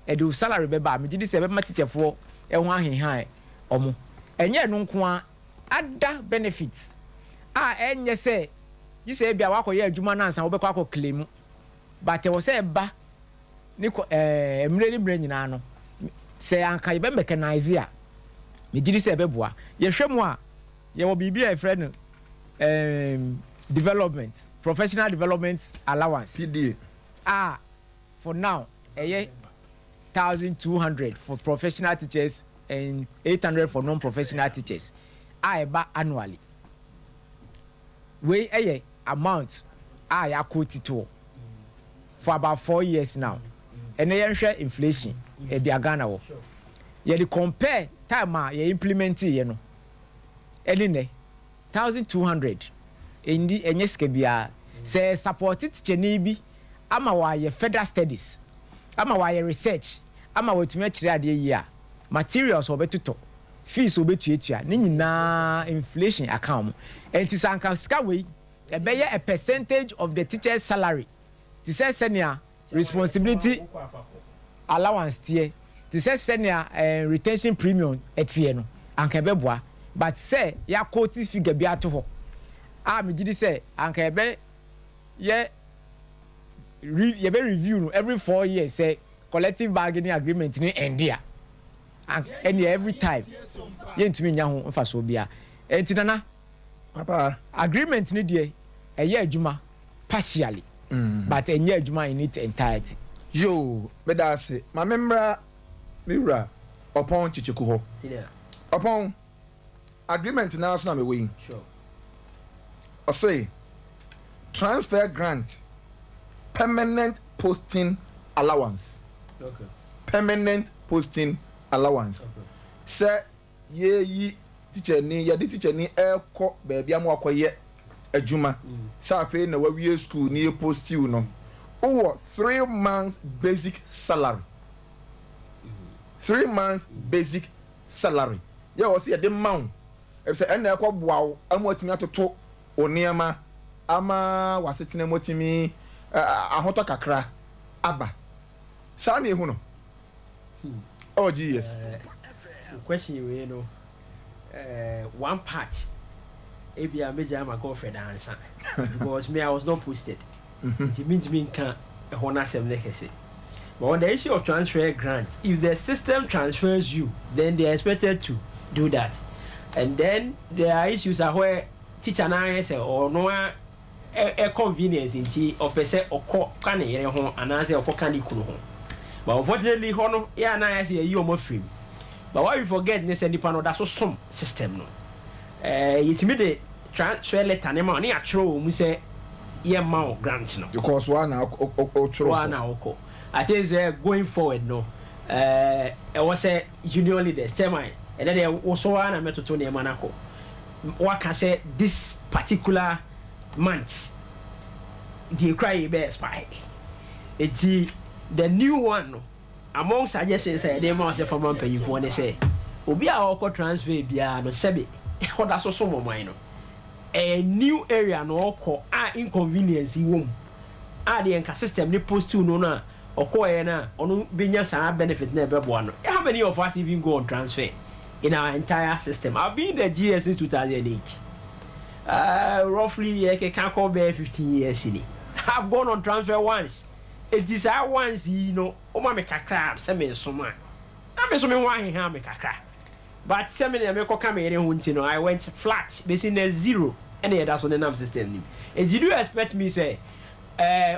ɛde o salary bɛba a, megye di sɛ ɛbɛma teacherfoɔ ɛho ahenhan ɔmo. Ɛnyɛ ɛno nko a, other benefits a ɛnyɛ sɛ yi sɛ ebi a wakɔyɛ adwuma no ansa wobɛkɔ akɔ claim, but ɛwɔ sɛ ɛba ne kɔ mmerɛ ne mmerɛ nyinaa no, sɛ anka yɛbɛ mechanise a, megye di sɛ ɛbɛboa. Yɛhwɛ mu a, yɛwɔ biribi a yɛfrɛ no development, professional development allowance. PDA. A for now ɛyɛ 1,200 for professional teachers and 800 for non-professional teachers a ɛba annually. Wei ɛyɛ amount a yɛakɔ titoɔ for about 4 years now. Ɛnɛ yɛnhwɛ inflation ebi a Ghana wɔ, yɛde compare time a yɛ implement yɛ no ɛne nɛ, 1,200 ɛndi ɛnyɛ sika biara sɛ support teacher bi ama wɔayɛ further studies, ama wɔayɛ research, ama wɔatumi akyerɛ adeɛ yie a, materials a wɔbɛtotɔ, fees a wɔbɛtuatua ne nyinaa, inflation aka wɔn. Nti sɛ anka sika wei ɛbɛyɛ a percentage of the teacher's salary, te sɛ sɛnea responsibility allowance teɛ, te sɛ sɛnea retention premium ɛteɛ no, anka ɛbɛboa. But sɛ yɛakɔti figure bi ato hɔ a, megye di sɛ anka yɛbɛ yɛ re yɛbɛ review no every 4 years, sɛ collective bargaining agreement ni ɛndi a, ɛnni every time yɛntumi nya ho mfasoɔ bia. Ɛnti Nana, Papa. agreement ni deɛ, ɛyɛ adwuma partially, but ɛnyɛ adwuma in its entirety. Yoo, meda ase. Ma me mmra me wura Ɔpɔn Kyekyeku hɔ. Senior. Ɔpɔn, agreement naa so na mewɔ yi. Ɔse transfer grant, permanent posting allowance. Permanent posting allowance, sɛ yɛyi teacher ni, yɛde teacher ni ɛkɔ baabi ama wakɔyɛ adwuma, sɛ afei na wawie school ni yɛ post you no, wowɔ 3 months basic salary, 3 months basic salary yɛ wɔ sɛ yɛde ma wo, ɛfisɛ ɛna ɛkɔ boa wo ama watumi atoto wo nneɛma, ama wasetena mu atumi ahotɔ kakra aba. Saa na ehu no ɛwɔ GES. Question wei no, one part ebi a megya ama Godfred ansa, because me, I was not posted, nti mintimi nka ɛhɔ n'asɛm ne kɛse. But on the issue of transfer grant, if the system transfers you, then they are expected to do that. And then there are issues a where teacher naa yɛ sɛ ɔno a ɛ convenience nti ɔpɛ sɛ ɔkɔ ka ne yere ho anaasɛ ɔkɔ ka ne kunu ho, but unfortunately hɔ no yɛ anaa yɛ sɛ yɛyi ɔmo afiri mu. But what we forget ne sɛ nipa no ɔda so som system no. Yɛtumi de transfer letter ne ma ne yɛatwerɛ wɔ mu sɛ yɛmma wo grant no. Because wa na ɔtwerɛ. Wa na ɔkɔ. I think sɛ going forward no, ɛwɔ sɛ union leaders, chairman, ɛnɛ deɛ woso ara na mɛtoto nneɛma no akɔ waka sɛ this particular month deɛ ekura yɛ bɛ expire, eti the new one no, among suggestions a yɛde ma ɔsɛ fama mpanyinfoɔ ne sɛ obi a ɔkɔ transfer biara no, sɛbi ɔda so so mɔman no. Ɛyɛ new area na ɔkɔ a inconvenience wɔ mu a deɛ nka system ne post no no a ɔkɔɔyɛ no a ɔno bɛnya saa benefit na ɛbɛboa no. How many of us even go on transfer in our entire system? I've been in the GES since 2008, roughly yɛkeka kɔ bɛyɛ 15 years ni. I've gone on transfer once. Eti saa once yi no, ɔma me kakra sɛ me nsom a na me nso me ho aheha me kakra, but sɛ me nea mekɔka me yere ho nti no, I went flat bɛsi na zero ɛna yɛda so nenam system nim. Eti do you expect me sɛ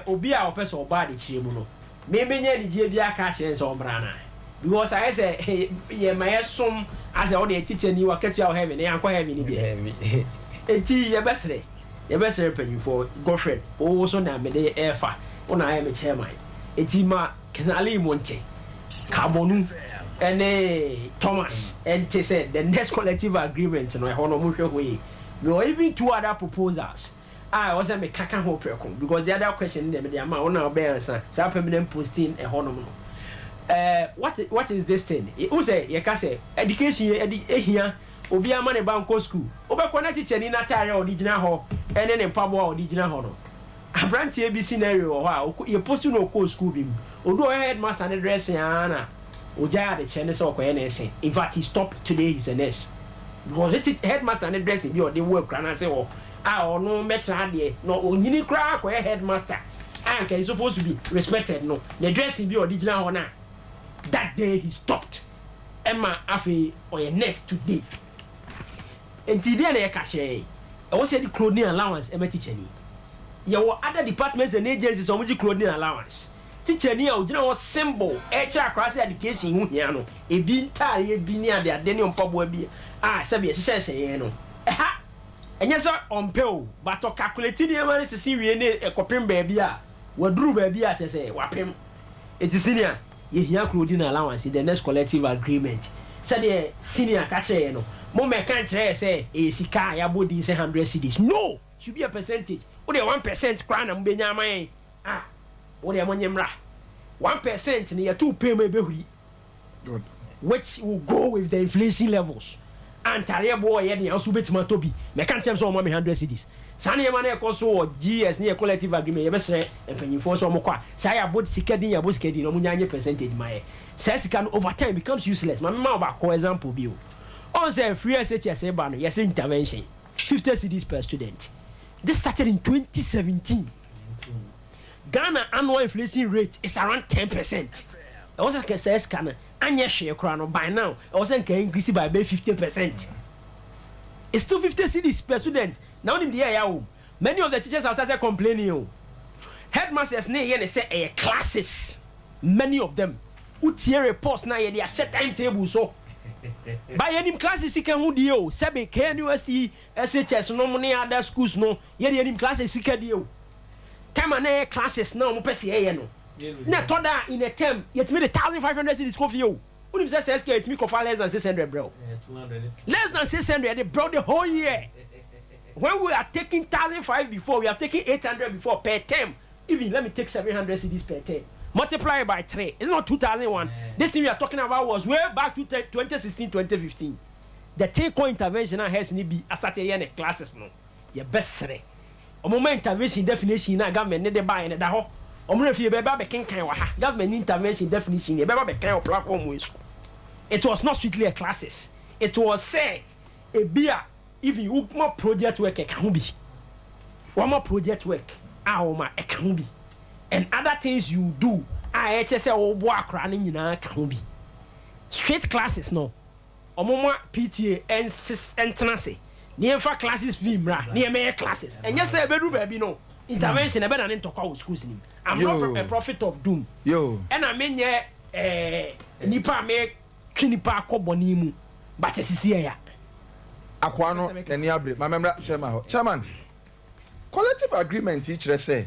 obi a ɔpɛ sɛ ɔba adekyerɛ mu no, me menya anigye bi aka akyerɛ sɛ ɔmmra na because ayɛ sɛ yɛma yɛsom asɛ ɔde teacher ni wakatua wɔ heaven, yɛankɔ heaven ni bi. Eti yɛbɛsrɛ mpanyinfoɔ. Godfred, wo so na mede ɛɛfa wo na ayɛ me chairman, eti ma Kenali mu nte Kabonu ɛne Thomas ɛnte sɛ the next collective agreement no, ɛhɔ no ɔmo hwɛ hɔ yie. Mewɔ even two other proposals a ɛwɔ sɛ mekaka ho prɛko because the other question deɛ mede ama wo na ɔbɛyɛ ansa saa permanent posting ɛhɔ nom no. What is this thing wo sɛ yɛka sɛ education yɛ ɛdi ehia obi ama ne ba nkɔ school, wobɛkɔ na teacher ni n'ataare a ɔde gyina hɔ ɛne ne mpaboa a ɔde gyina hɔ no. Aberanteɛ bi scenario wɔ hɔ a yɛ post no, ɔkɔɔ school bi mu, odu ɔyɛ headmaster ne dressing ara na ogyae adekyɛ ne sɛ ɔkɔyɛ nursing. In fact, he stopped. Today he's a nurse because headmaster ne dressing bi a ɔde wɔ akura n'ase hɔ a ɔno mɛkyerɛ adeɛ na onyini koraa akɔyɛ headmaster a nka he supposed to be respected no, ne dressing bi a ɔde gyina hɔ na that day he stopped, ɛma afei ɔyɛ nurse today. Nti deɛ na yɛka kyerɛ yɛ, ɛwɔ sɛ yɛde clothing allowance ɛma teacher ni. Yɛwɔ other departments and agencies a wɔn gye clothing allowance. Teacher ni a ogyina hɔ symbol ɛkyerɛ akora sɛ education ho hia no, ebi ntaareɛ bi ne adeade ne mpaboa bi a sɛbi ɛhyehyɛhyɛ yɛn no, ɛha ɛnyɛ sɛ ɔmpɛ o, but ɔcalculate nneɛma no sisi wie ne ɛkɔpem baabi a waduru baabi a kyerɛ sɛ wapem. Eti senior, yɛhia clothing allowance in the next collective agreement. Sɛdeɛ senior ka kyerɛ yɛ no, mo mɛka nkyerɛ yɛ sɛ ɛyɛ sika a yɛabɔ din sɛ 100 cedis no should be a percentage. Wo deɛ 1% koraa na mobɛnya ama yɛn a, wo deɛ monyɛ mmra 1% no yɛto pay mu ɛbɛhuri, which will go with the inflation levels. Antareɛ boɔ ɔyɛ deɛ nso wobɛtumi atɔ bi. Mɛka nkyɛm sɛ ɔma me 100 cedis. Saa nneɛma no ɛkɔ so wɔ GES ne yɛ collective agreement. Yɛbɛsrɛ mpanyinfoɔ sɛ ɔmo kɔ a, saa yɛabɔ sika din, yɛabɔ sika din na ɔmo nya nye percentage ma yɛ. Saa sika no over time becomes useless. Maame ma ɔbaako example bi o. Ɔn sɛ free SHS ba no, yɛsɛ intervention 50 cedis per student. This started in 2017. Ghana annual inflation rate is around 10%. Ɛwɔ sɛ kɛ sika no anyɛ hwee koraa no, by now ɛwɔ sɛ nka increase by about 50%. It's still 50 cedis per student. Na wonim deɛ ɛyɛ o, many of the teachers have started complaining o. Headmasters ne yɛ ne sɛ ɛyɛ classes. Many of them, wotie reports na yɛde ahyɛ timetable so ba yɛnim classes sika ho die o. Sɛbe KNUST SHS no ne other schools no, yɛde yɛnim classes sika die o. Time a na ɛyɛ classes na ɔmo pɛ sɛ yɛyɛ no na ɛtɔ da in a term yɛtumi de 1500 cedis kɔ fie o. Wonim sɛ sɛ sika yɛtumi kɔfa less than 600 brɛ o, less than 600 yɛde brɛ the whole year. When we are taking 1500 before, we are taking 800 before per term. Even let me take 700 cedis per term, multiply it by three, it's not 2001. This thing we are talking about was way back to 2016, 2015. The thing called intervention na heads ni bi asate yɛ ne classes no, yɛbɛsrɛ ɔmo ma intervention definition na government ne de ba yɛ ne da hɔ. Ɔmo rɛ fi yɛbɛba bɛkenkan wɔ ha. Government intervention definition yɛbɛba bɛkan wɔ platform wei so. It was not strictly a classes. It was say ebi a even woma project work ɛka ho bi, wɔma project work a wɔma ɛka ho bi and other things you do a ɛkyɛ sɛ wɔbɔ akora no nyinaa ka ho bi. Straight classes no, ɔmo ma PTA ɛnsis ɛntena ase ne yɛmfa classes fee mmra ne yɛmɛyɛ classes. Ɛnyɛ sɛ ɛbɛduru baabi no, intervention ɛbɛda ne ntɔkwa wɔ schools nim. I'm not a prophet of doom. Yo. Ɛna menyɛ nipa a metwe nipa akɔ bɔne mu, but ɛsisi ɛya. Akoa no n'ani abere. Maame mmra chairman hɔ. Chairman, collective agreement yi kyerɛ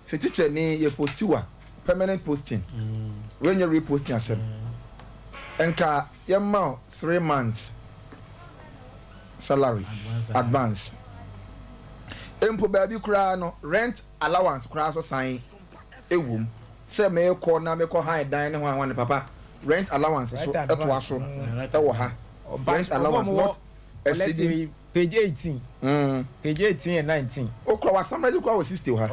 sɛ teacher ni yɛ post wa permanent posting, wɔnyɛ reposting asɛm, nka yɛma wo 3 months salary advance. Mpo baabi koraa no, rent allowance koraa so san ewom sɛ meekɔ na mekɔ han dan ne ho ahoa ne papa rent allowance so ɛtoa so ɛwɔ ha, rent allowance not exceeding. Page 18. Page 18 and 19. Okura wa summarize kura wɔ 60 ha.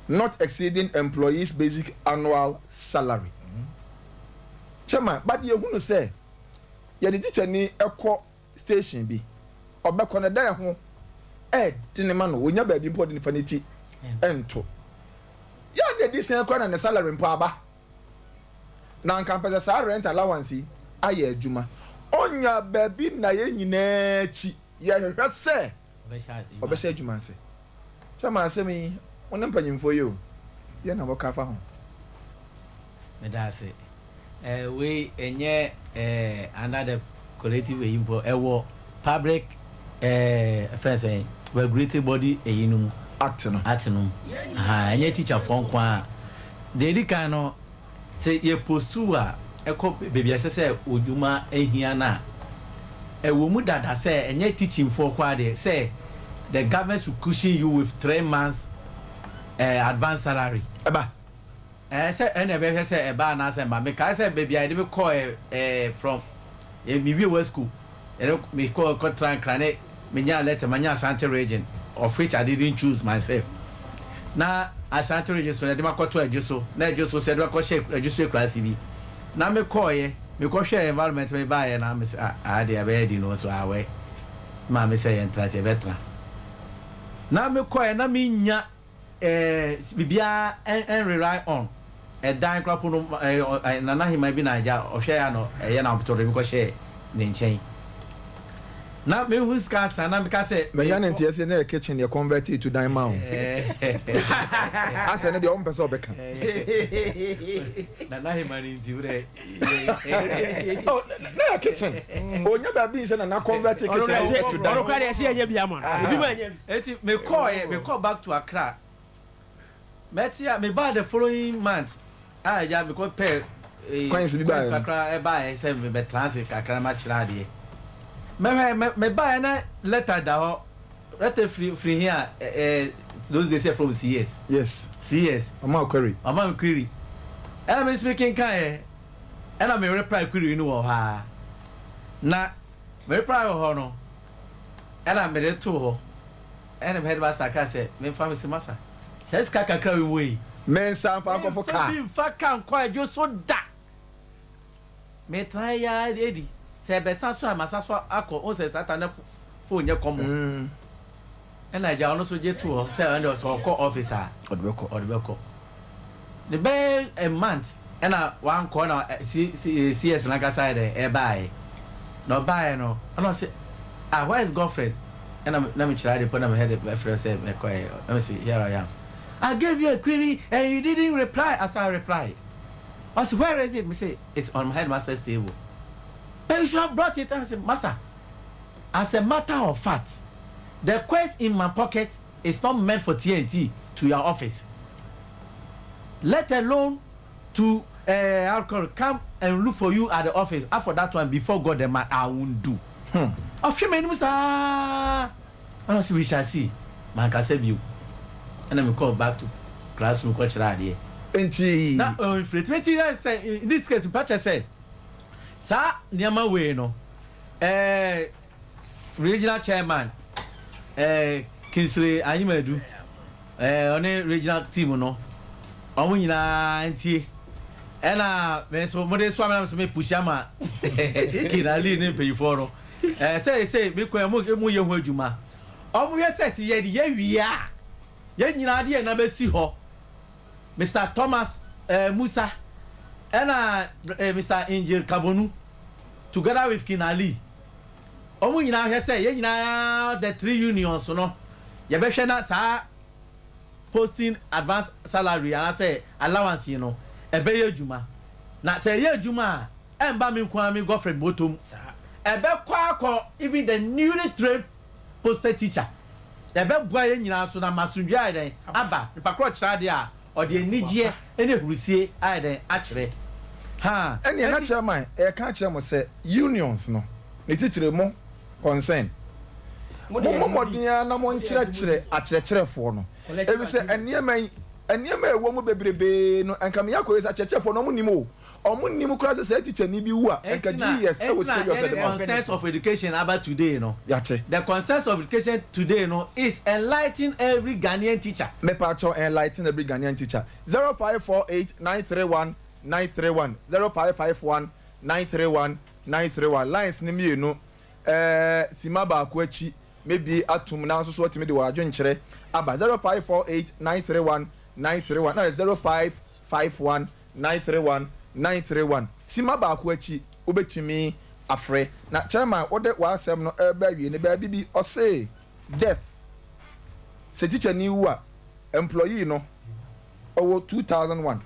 Not exceeding employees' basic annual salary. Chairman, but yɛhunu sɛ yɛde teacher ni ɛkɔ station bi, ɔbɛkɔ ne dan ho ɛɛdene ma no, wonya baabi mpo ɔde nifa ne ti ɛnto. Yɛn de di sɛn kora na ne salary mpo aba. Na nka mpɛ sɛ saa rent allowance yi ayɛ adwuma. Ɔnya baabi na yɛn nyinaa akyi yɛhwehwɛ sɛ ɔbɛhyɛ adwuma ase. Chairman, asɛm yi, wo ne mpanyimfoɔ yi o, yɛn na wɔka afa ho. Meda ase. Wei ɛnyɛ under the collective eyi mpo, ɛwɔ public fɛn sɛ regulatory body eyi no mu. Act no. Act no mu. Ɛnyɛ teacher foɔ nko a. Deɛ edi kan no, sɛ yɛ post a ɛkɔ beebi a ɛsɛ sɛ odwuma ehia na ɛwɔ mu dada sɛ ɛnyɛ teaching foɔ kɔ adeɛ sɛ the government should cushion you with 3 months advance salary. Ɛba. Sɛ ɛna ɛbɛhwɛ sɛ ɛba anaasɛ mba. Mekae sɛ baabi a yɛde me kɔɔ ɛ ɛɛ from ɛ mewie wɔ school, yɛde me kɔɔ kɔtena Nkran ne menya letter manya Ashanti Region, of which I didn't choose myself, na Ashanti Region so yɛde me akɔto Adwo so, na Adwo so so yɛde me akɔhyɛ Adwo so ekuraase bi na mekɔɔyɛ mekɔhwɛ environment me baayɛ na me sɛ, ah ah, deɛ ɛbɛyɛ di no so awɛ maame sɛ yɛntena sɛ yɛbɛtena na mekɔɔyɛ na menya biribiara ɛn rely on ɛdan koraa po no. Nana Hema bi na agya ɔhwɛ ya no ɛyɛ na ɔtɔ de mi kɔhyɛ ne nkyɛn na mehu sika asa na meka sɛ Manya ne nteɛ sɛ na yɛ kitchen yɛ convert to dan ma wo asɛ no deɛ ɔmpɛ sɛ ɔbɛka. Nana Hema ne nti wodɛ. Oh, na yɛ kitchen onya baabi nhyɛ na na convert kitchen to dan. Ɔno kora deɛ ɛsɛ yɛnyɛ bi ama no, ebi ma ɛnyɛ bi. Eti mekɔɔyɛ mekɔɔ back to Accra, mɛte a mebaa the following month a agya mekɔ pɛ Coins bi baeɛ no. Kakra ɛbaeɛ sɛ mebɛtena ase kakra makyerɛ adeɛ. Mɛhwɛ mebaeɛ na letter da hɔ, letter firi here those days yɛ from CS. CS. Ɔma query. Ɔma me query, ɛna me nso mekenkaeɛ, ɛna me reply query no wɔ hɔ a na me reply wɔ hɔ no, ɛna mede too hɔ, ɛna me headmaster ka sɛ memfa me se masa sɛ sika kakra wi wɔ yi. Mensa mfa nkɔfo kaa. Memfa bi mfa ka nkɔ Adwo so da. Metena ya edi sɛ ɛbɛsa so a masa so akɔ o sɛ sata ne phone nyɛ kɔmɔ. Ɛna agya ɔno so gye to hɔ sɛ ɛna sɛ ɔkɔ office a ɔde bɛkɔ. Ɔde bɛkɔ ne bɛyɛ a month ɛna wankɔ na C C CS n'ankasa yɛ dɛ ɛbaayɛ na ɔbaayɛ no, ɛna ɔsɛ, "Ah, where is Godfred?" Ɛna na mi kyerɛ ade po na mi head ɛfrɛ sɛ mɛkɔ yɛ, ɛna mi sɛ, "Here I am. I gave you a query and you didn't reply." As I replied, ɔsɛ, "Where is it?" Me say, "It's on my headmaster's table." "But you should have brought it." I say, "Master, as a matter of fact, the coins in my pocket is not meant for TNT to your office, let alone to alcohol come and look for you at the office. As for that one, before God the man, I won't do." Ɔhwɛ m'anim saa ɛna ɔsɛ, "We shall see." Mankasa bio, ɛna mi call back to classroom kɔkyerɛ adeɛ. Nti Na ɔnfiri ti yɛ sɛ in this case mpakyɛ sɛ saa nneɛma wei no, regional chairman Kinsley Anyimadu, ɔne regional team no, ɔmo nyinaa ntie, ɛna mɛ nso mo de so amena so me push ama Kinali ne mpanyinfoɔ no sɛ mi kɔ mo yɛ ho adwuma. Ɔmo yɛ sɛ si yɛ de yɛ wie a, yɛn nyinaa de yɛn nan bɛsi hɔ. Mr Thomas Musa ɛna Mr Injil Kabonu together with Kinali, ɔmo nyinaa hwɛ sɛ yɛn nyinaa, the three unions no, yɛbɛhwɛ na saa posting advance salary anaasɛ allowance yi no ɛbɛyɛ adwuma. Na sɛ ɛyɛ adwuma a, ɛnba mi nko ara mi Godfred bɔtɔm, ɛbɛkɔ akɔ even the newly trained posted teacher. Ɛbɛboa yɛn nyinaa so na masundwe ayɛ dɛn aba nipa korɔ kyerɛ adeɛ a ɔde anigyeɛ ɛne ahurusie ayɛ dɛn akyerɛ ha. Ɛnneɛ na chairman ɛka kyerɛ mo sɛ unions no ne titire mo concern, mommɔ mmɔden ara na monkyerɛkyerɛ akyerɛkyerɛfoɔ no ebi sɛ nneɛma yi. Nneɛma a ɛwɔ mu bebrebee no, nka meyɛ akɔyɛ sɛ akyerɛkyerɛfoɔ no, wɔnnim o. Wɔnnim koraa sɛ saa tikyani bi wu a, nka Ɛnti na GES wɔ ɛnti sika na bi a ɔsɛ yɛde de ma wo. concerns of education aba today no. Yɛate. The concerns of education today no is enlighten every Ghanaian teacher. Mepaakyɛw enlighten every Ghanaian teacher. 0548 931 931, 0551 931 931. Lines no mmienu, ɛɛ sima baako akyi. Mebue atom na nso so watumi de w'adwenkyerɛ aba 0548 931 931 na 0551 931 931. Simma baako akyi wobɛtumi afrɛ. Na chairman wode w'asɛm no reba awie no baabi bi ɔse death sɛ tikyani wu a employee no ɔwɔ 2001.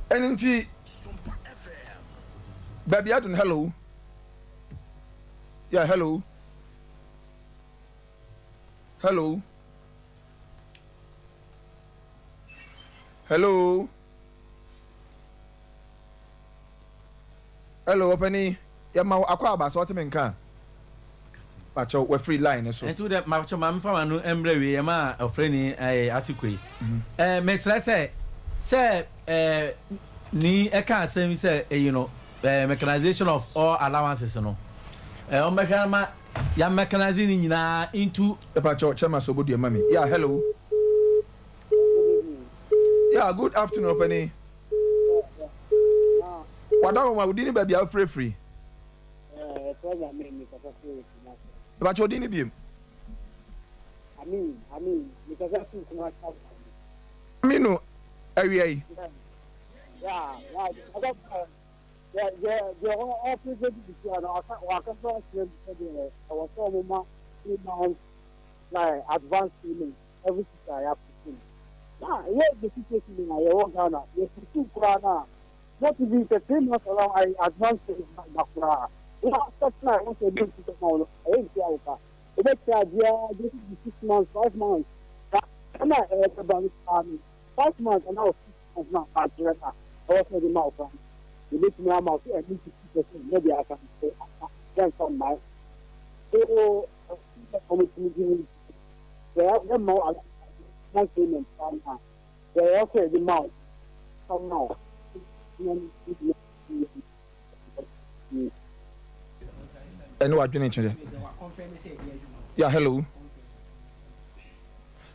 Ɛno nti baabi adu no hello yeah hello hello hello hello ɔpɛni yɛma wo akɔ aba sɛ ɔte me nka a pakyɛw wafiri line no so. Nti wodɛ makyɛw ma mefa w'ano mbrɛ wie yɛma ɔfrɛni ɛɛ Atiku yi ɛɛ mesrɛ sɛ sɛ ɛɛ ni ɛka asɛm yi sɛ eyi no ɛɛ mechanization of all allowances no ɛɛ wɔn bɛhwɛ ama ya mechanize ne nyinaa into. Mepakyɛw chairman sɛ obodua ma me yeah hello yeah good afternoon ɔpɛni wada hɔ ma wo din ne baabi a wofrɛ firi. Mepakyɛ odin no biem. Aminu awia yi. Advance payment every teacher ya put na yɛ the situation na yɛwɔ Ghana yɛ sukuu koraa na Not even sɛ 3 months allow ayi advance payment na ba koraa wo asɛt na ɛwɔ sɛ ɛde nti ma wo no ɛyɛ ntua wo ka wobɛkyerɛ adeɛ ara de bi 6 months, 5 months na ɛna ɛbɛba no koraa no 5 months anaa 6 months na akyerɛ na ɛwɔ sɛ ɛde ma wo koraa no yɛbɛtumi ama wo sɛ ɛne 50% na de aka no sɛ aka yɛmfa mmae so ɔmotumi gye mu sɛ yɛmma wo advance payment koraa no a sɛ ɛwɔ sɛ ɛde ma wo fa ma wo. Ɛne wadwene kyerɛ. Yeah, hello.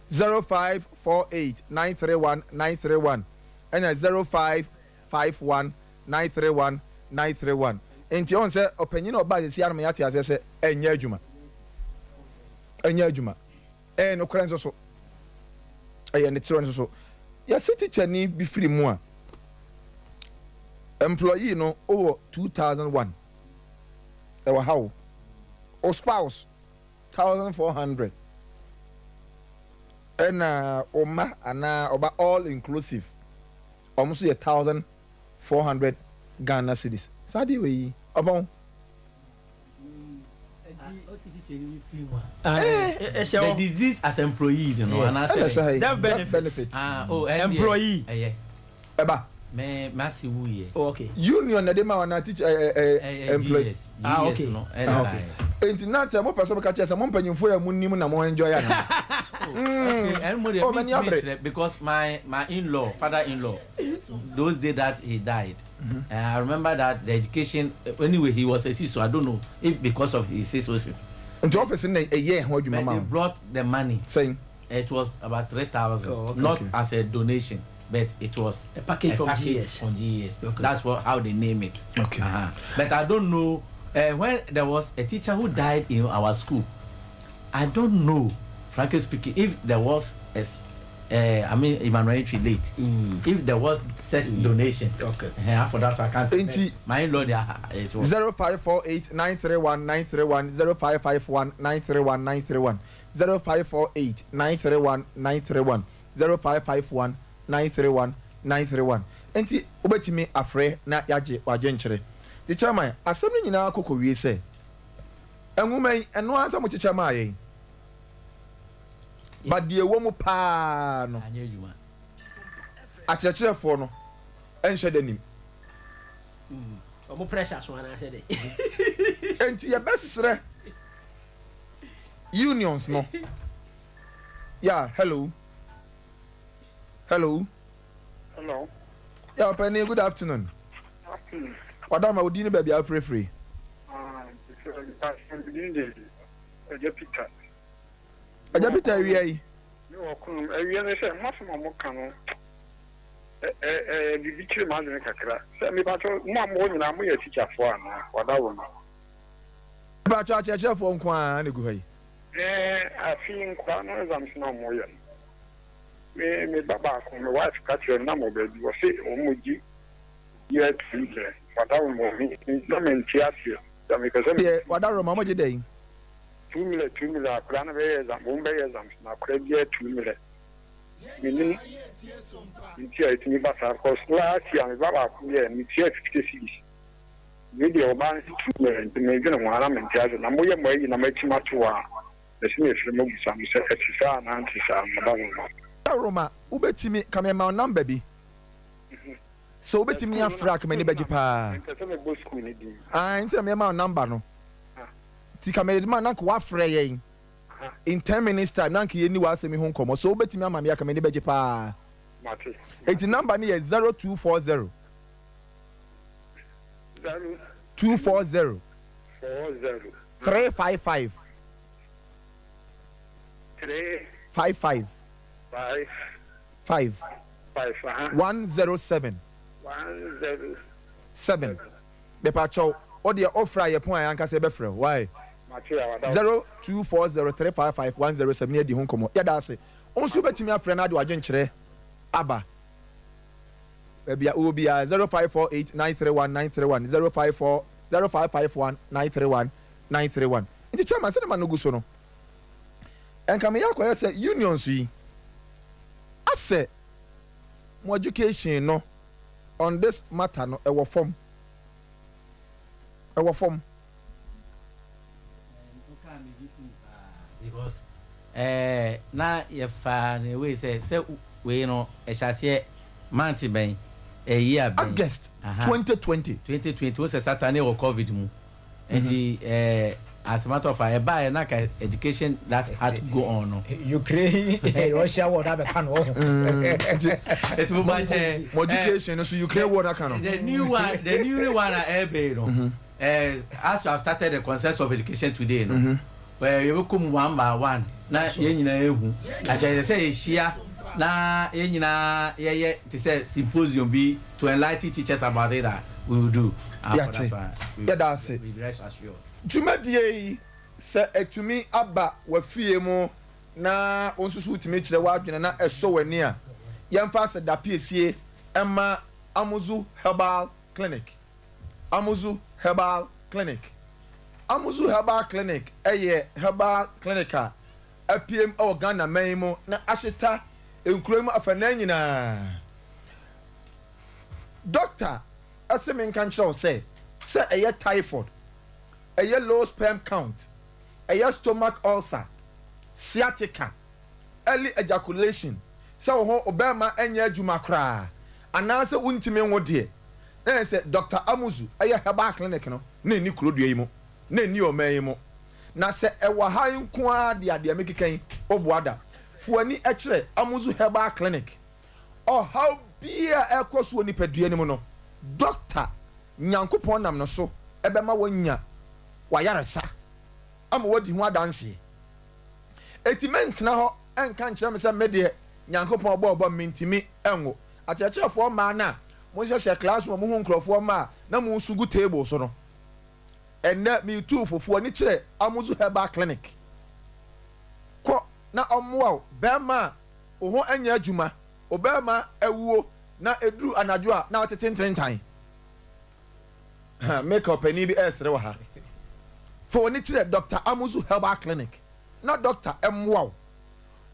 0548 931 931 ɛna 0551 931 931. Nti ɔn sɛ ɔpanyin a ɔbaa sisi anum yɛate aseɛ sɛ ɛnyɛ adwuma. Ɛnyɛ adwuma. Ɛyɛ nokorɛ nso so. Ɛyɛ ne kyerɛ nso so. Yɛse tikyani bi firi mu a, employee no wowɔ 2001 ɛwɔ ha o. O spouse 1400 ɛna o mma anaa ɔba all inclusive ɔmo nso yɛ 1400 Ghana cedis. Saa deɛ wei yi ɔbɔn. The disease as employee no anaasɛ Ɛna ɛsɛ ha yi Death death benefits. benefit. Ah, oh, ɛn deɛ, Employee. ɛyɛ. Ɛba. Me m'ase wu yɛ. Oh, okay. Union na ɛde ma wɔn anaa teacher ɛ ɛ Ɛyɛ employee. GS, Ah, GS okay. no ɛna Ah, okay. ɛyɛ. Nti na sɛ mo pɛ sɛ mo ka kyerɛ sɛ mo mpanyinfoɔ yɛ mo nim na mo enjoy ana. Okay, ɛn mo deɛ Oh, mi m'ani ntumi abere. nkyerɛ because my in-law, father-in-law, those days that he died, I remember that the education anyway he was a CISO. I don't know if because of his CISO. Nti office no na ɛyɛ ho adwuma But ma they wo. brought the money. Sɛn? It was about 3,000. Oh, okay. Not Okay. as a donation, but it was A package from GS. From GS. Okay. That's what how they name it. Okay. But I don't know when there was a teacher who died in our school. I don't know, frankly speaking, if there was a, I mean, Emmanuel Entry late. If there was such donation. Okay. For that I can't. Enti- my in-law, they are- it was. 0548 931 931 0551 931 931 0548 931 931 0551 931 931. Nti wobɛtumi afrɛ na yɛagye wagye nkyerɛ. The chairman, asɛm no nyinaa kɔkɔ wie sɛ nwoma yi ɛno ara sɛ mokyekyɛ maa yɛn but deɛ ɛwɔ mu paa no Anyɛ adwuma. Akyerɛkyerɛfoɔ no ɛnhyɛ da nim. Ɔmo pressure so anaasɛ dɛ. Enti yɛbɛsrɛ unions no. Yeah, hello. Hello. Hello. Yeah, Penny, good afternoon. Afternoon. Wadama, wo din ne baabi a wofirefiri? Ah, me din de Agya Peter. Agya Peter, awia yi. Me wɔ konom. Awia no sɛ, mo asɛm a moka no, ɛɛ biribi kyerɛ m'adwene kakra. Sɛ mepakyɛ mo a mowɔ nyinaa moyɛ atikyafoɔ anaa? Wadaworo. Mepakyɛ akyerɛkyerɛfoɔ nko ara na egu ha yi. Ɛɛ afe nkwadaa no exams na wɔyɛ no. Me me ba baako, me wife ka kyerɛ me na mewɔ baabi, wɔse wɔn gye obiara 2 million. Wadaworo ma me na mente aseɛ. Sɛ mepɛ sɛ. Deɛ wadaworo ma wɔgye dɛn? 2 million, 2 million akwadaa no bɛyɛ exam, wɔn bɛyɛ exams na akwadaa biara 2 million. Menim nti a ɛtumi ba saa because last year me ba baako yɛ metua 50 cedis. Wei deɛ ɔbaa no 2 million nti medwene ho ara mente ase na moyɛ mo ayi na moakyi mato hɔ a mɛsi mefrɛ mo abusa mo sɛ ɛte saa anaa nte saa, madaworo ma. Wadaworo ma wobɛtumi ka me ma wo number bi sɛ wobɛtumi afrɛ a, ka m'ani bɛgye paa. Mpɛ sɛ mebɔ school no din. Ah, nti na meyɛma wo number no nti ka mede ma na nka woafrɛ yɛn in 10 minutes time na nka yɛnni w'asɛm yi ho nkɔmmɔ. So wobɛtumi ama me a, ka m'ani bɛgye paa. Mate. Enti number no yɛ 0240 0 240 40 355 3 55 5 5 5 aha. 107 10 7. Mepakyɛw, wodeɛ ɔfrɛ a yɛpɔn a yɛankasa yɛbɛfrɛ wo wae. Mate a wada. 0240355107 ne adi ho nkɔmmɔ. Yɛda ase. Wo nso wobɛtumi afrɛ no ade wadwenkyerɛ aba baabi a wowɔ biara, 0548931931, 054 0551931931. Nti chairman, sɛde ma no gu so no, ɛnka meyɛ akɔyɛ sɛ unions yi asɛ mo education no on this matter no ɛwɔ fam, ɛwɔ fam. Because na yɛfa ne wei sɛ wei no ɛhyɛ aseɛ month bɛn, ɛyi a bɛn? August 2020. 2020 wo sɛ sata ne wɔ COVID mu nti as a matter of fact ɛbaa yɛ na ka education that had to go on no. Ukraine Russia war na bɛka no. Nti Eti mo ba kyɛ. Mo education no so Ukraine war naka no. The new one, the new one a ɛbɛn no, as we have started the consensus of education today no, yɛbɛkɔ mu one by one na yɛn nyinaa ehu ahyɛ sɛ yɛhyia na yɛn nyinaa yɛyɛ te sɛ symposium bi to enlighten teachers about it that we will do. Yate. Yɛda ase. We rest assured. Dwumadie yi, sɛ atumi aba wafie mu na wo nso so wotumi kyerɛ w'adwene na ɛsɔ w'ani a, yɛmfa asɛ da piesie ɛma Amuzu Herbal Clinic. Amuzu Herbal Clinic, Amuzu Herbal Clinic ɛyɛ herbal clinic a apiem ɛwɔ Ghana man yi mu na ahyeta nkuro yi mu afanan nyinaa. Doctor ɛsɛ menka nkyerɛ wo sɛ ɛyɛ typhoid, ɛyɛ low sperm count, ɛyɛ stomach ulcer, sciatica, early ejaculation, sɛ wo ho ɔbɛrima ɛnyɛ adwuma koraa anaasɛ wontumi nwo deɛ, na yɛ sɛ Dr Amuzu ɛyɛ herbal clinic no na ɛni kurodua yi mu na ɛni ɔman yi mu na sɛ ɛwɔ ha yi nko ara de adeɛ mekeka yi ɔboa da fuani ɛkyerɛ Amuzu Herbal Clinic. Ɔhaw bia ɛkɔ so wɔ nipadua no mu no, doctor Nyankopɔn nam no so ɛbɛma wɔnya wayaresa ama wɔdi ho adanseɛ. Eti mɛntena hɔ ɛnka nkyerɛ me sɛ me deɛ Nyankopɔn bɔ ɔbɔ mentimi ɛnwo. Akyerɛkyerɛfoɔ mmaa no a mohyehyɛ classroom a mohu nkurɔfoɔ mmaa a na mosu gu table so no, ɛnnɛ meetu fofoɔ ani kyerɛ Amuzu Herbal Clinic. Kɔ na ɔmmoa wo. Bɛrima a wo ho nyɛ adwuma, wo bɛrima awuo na ɛduru anadwo a na wotete ntentan, meka ɔpanin bi ɛresere wɔ ha. Fa w'ani kyerɛ Dr Amuzu Herbal Clinic na doctor mmoa wo.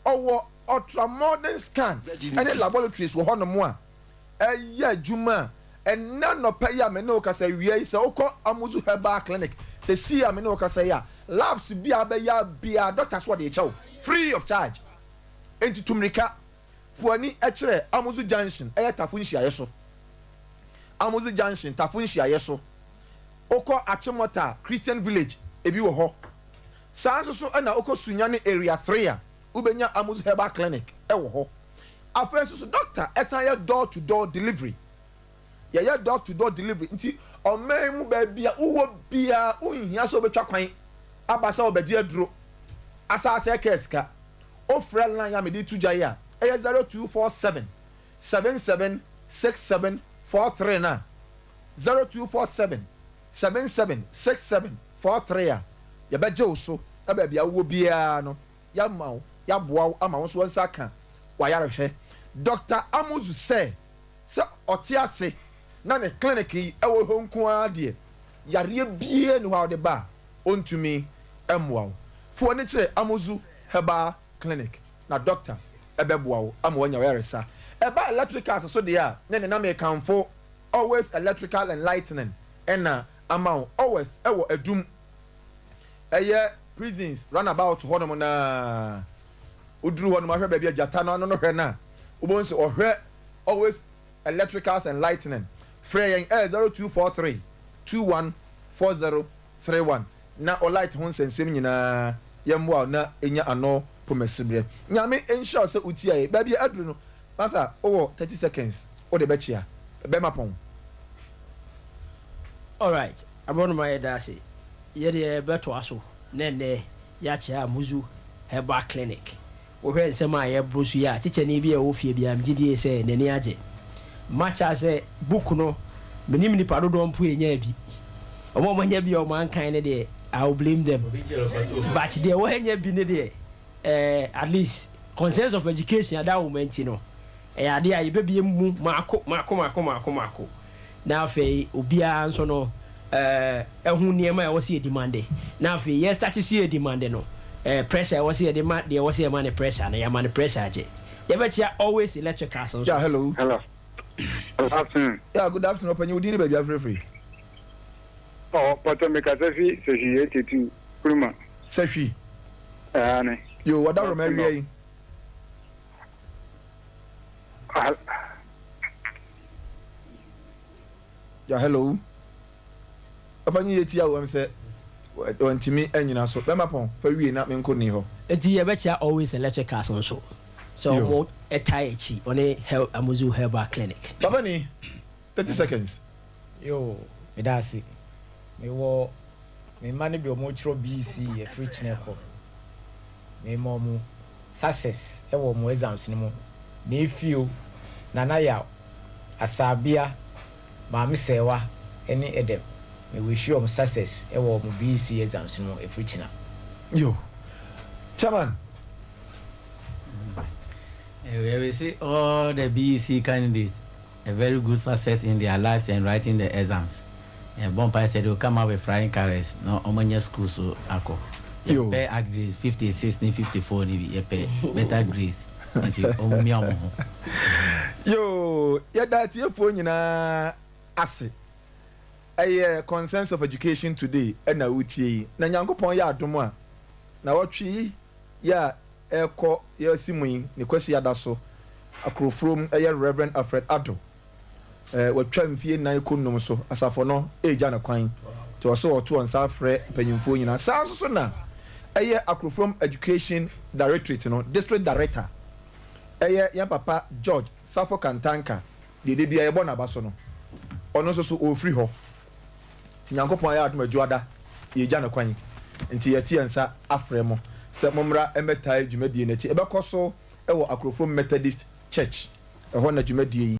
Ɔwɔ ultramodern scan ɛne laboratories wɔ hɔnom a ɛyɛ adwuma a ɛnna nɔpɛ yi a me ne wo kasa wia yi. Sɛ wokɔ Amuzu Herbal Clinic sɛ si a me ne wo kasa yi a, labs bi a bɛyɛ bia doctor so ɔde kyɛw free of charge. Enti tumirika fuani ɛkyerɛ Amuzu Junction, ɛyɛ Tafo nhyiaeɛ so. Amuzu Junction, Tafo nhyiaeɛ so. Wokɔ Achimota Christian Village, ebi wɔ hɔ. Saa nso so na wokɔ Sunyani Area 3 a, wobɛnya Amuzu Herbal Clinic wɔ hɔ. Afei nso so doctor ɛsan yɛ door to door delivery. Yɛyɛ door to door delivery nti ɔman mu baabi a wowɔ biara wonhia sɛ wobɛtwa kwan aba sɛ wobɛgye aduro asaase ɛkaa sika. Wofrɛ line a mede to dwa yi a ɛyɛ 0247 77 67 43 no a, 0247 77 67 43 a, yɛbɛgye wo so na baabi a wowɔ biara no yɛama wo, yɛaboa wo ama wo nso wo nsa aka w'ayarehwɛ. Dɔkta Amuzu sɛ, sɛ ɔte ase na ne clinic yi wɔ hɔ nko ara deɛ, yareɛ biara nni hɔ a wode ba a ɔntumi mmoa wo. Fa w'ani kyerɛ Amuzu Herbal Clinic na dɔkta bɛboa wo ama woanya w'ayaresa. Ɛba electricals so deɛ a, ne na mekamfo Always Electrical and Lightning na ama wo. Always wɔ Adum, ɛyɛ prisons runabout hɔnom no ara. Woduru hɔnom ahwɛ baabi a gyata no ano no hwɛ no a, wobɛhu sɛ ɔhwɛ Always Electricals and Lightning. Frɛ yɛn ɛyɛ 0243 21 4031 na wo light ho nsɛnsɛm nyinaa yɛmmoa wo na nya ano pomasiberɛ. Nyame nhyira wo sɛ wotia yɛn. Baabi a aduru no, Pastor wowɔ 30 seconds wode bɛkyea. Bɛma pɔn. Alright, aborɔnoma yɛda ase. Yɛdeɛ yɛbɛtoa so na ɛnnɛ yɛakyea Amuzu Herbal Clinic. Wohwɛ nsɛm a yɛboro so yi a, tikyani bi a ɛwɔ fie biara, megye die sɛ n'ani agye. Makyɛ sɛ book no, menim nnipa dodoɔ mpo a ɛnyaa bi. Wɔn a wɔanya bi a wɔankan no deɛ, I will blame them. But deɛ wɔanya bi no deɛ, eh, at least concerns of education ada wɔn nti no, ɛyɛ adeɛ a yɛbɛbie mu mako mako mako mako mako. Na afei obiara nso no ɛho nneɛma a ɛwɔ sɛ yɛ demande. Na afei yɛ start sɛ yɛ demande no, pressure a ɛwɔ sɛ yɛde ma deɛ ɛwɔ sɛ yɛma no pressure no, yɛama no pressure agye. Yɛbɛkyea Always Electricals nso. Yeah, hello. Hello. Good afternoon. Yeah, good afternoon. Ɔpanyin, wo din ne baabi afirafiri? Oh, pɔtɔ mi kasa fi Sahwi 82, Kuruma. Sahwi. Ɛɛ ne. Yo, wɔda roma awia yi. Ya hello. Papa nyi yɛ tia wo sɛ wɔntumi anyina so. Bɛma pɔn fa wie na menkɔ ni hɔ. Enti yɛbɛkyea Always Electric Cars nso sɛ ɔmo ɛtae akyi ɔne Amuzu Herbal Clinic. Papa ni 30 seconds. Yoo meda ase. Mewɔ me mma no bi ɔmo twerɛ BEC ɛfiri kyena kɔ. Mema ɔmo success wɔ ɔmo exams no mu. Neefio, Nana Yaw, Asabea, Maame Sɛɛwa ne Edem. Me wish ɔmo success wɔ ɔmo BEC exams no mu ɛfiri kyena. Yo. Chairman. We wish all the BEC candidates a very good success in their lives and writing the exams. Yɛbɔ mpaeɛ sɛ they will come out with flying colours na wɔn anya school so akɔ. Yo. Yɛpɛ at grades 56 ne 54 ne bi, yɛpɛ better grades nti wɔn mmia wɔn ho. Yoo, yɛda atiefoɔ nyinaa ase. Ɛyɛ Concerns of Education Today na wotie yi. Na Nyankopɔn yɛ adom a, nawɔtwe yi yɛ a ɛrekɔ yɛasi mu yi, ne Kwasiada so, Akurofurom ɛyɛ Rev. Alfred Addo. Watwa mfie nnan kɔ nnum so, asafo no regya no kwan, nti ɔse ɔto nsa afrɛ mpanyimfoɔ nyinaa. Saa nso so na ɛyɛ Akurofurom Education Directorate no District Director, ɛyɛ yɛn papa George Safo Kantanka, deɛ da biara yɛbɔ n'aba so no, ɔno nso so ɔrefiri hɔ. Nti Nyankopɔn ayɛ adom Adwoada yɛregya no kwan, nti yɛte yɛn nsa afrɛ mo sɛ mommra mmɛtae dwumadie no akyi. Ɛbɛkɔ so wɔ Akurofurom Methodist Church, ɛhɔ na dwumadie yi.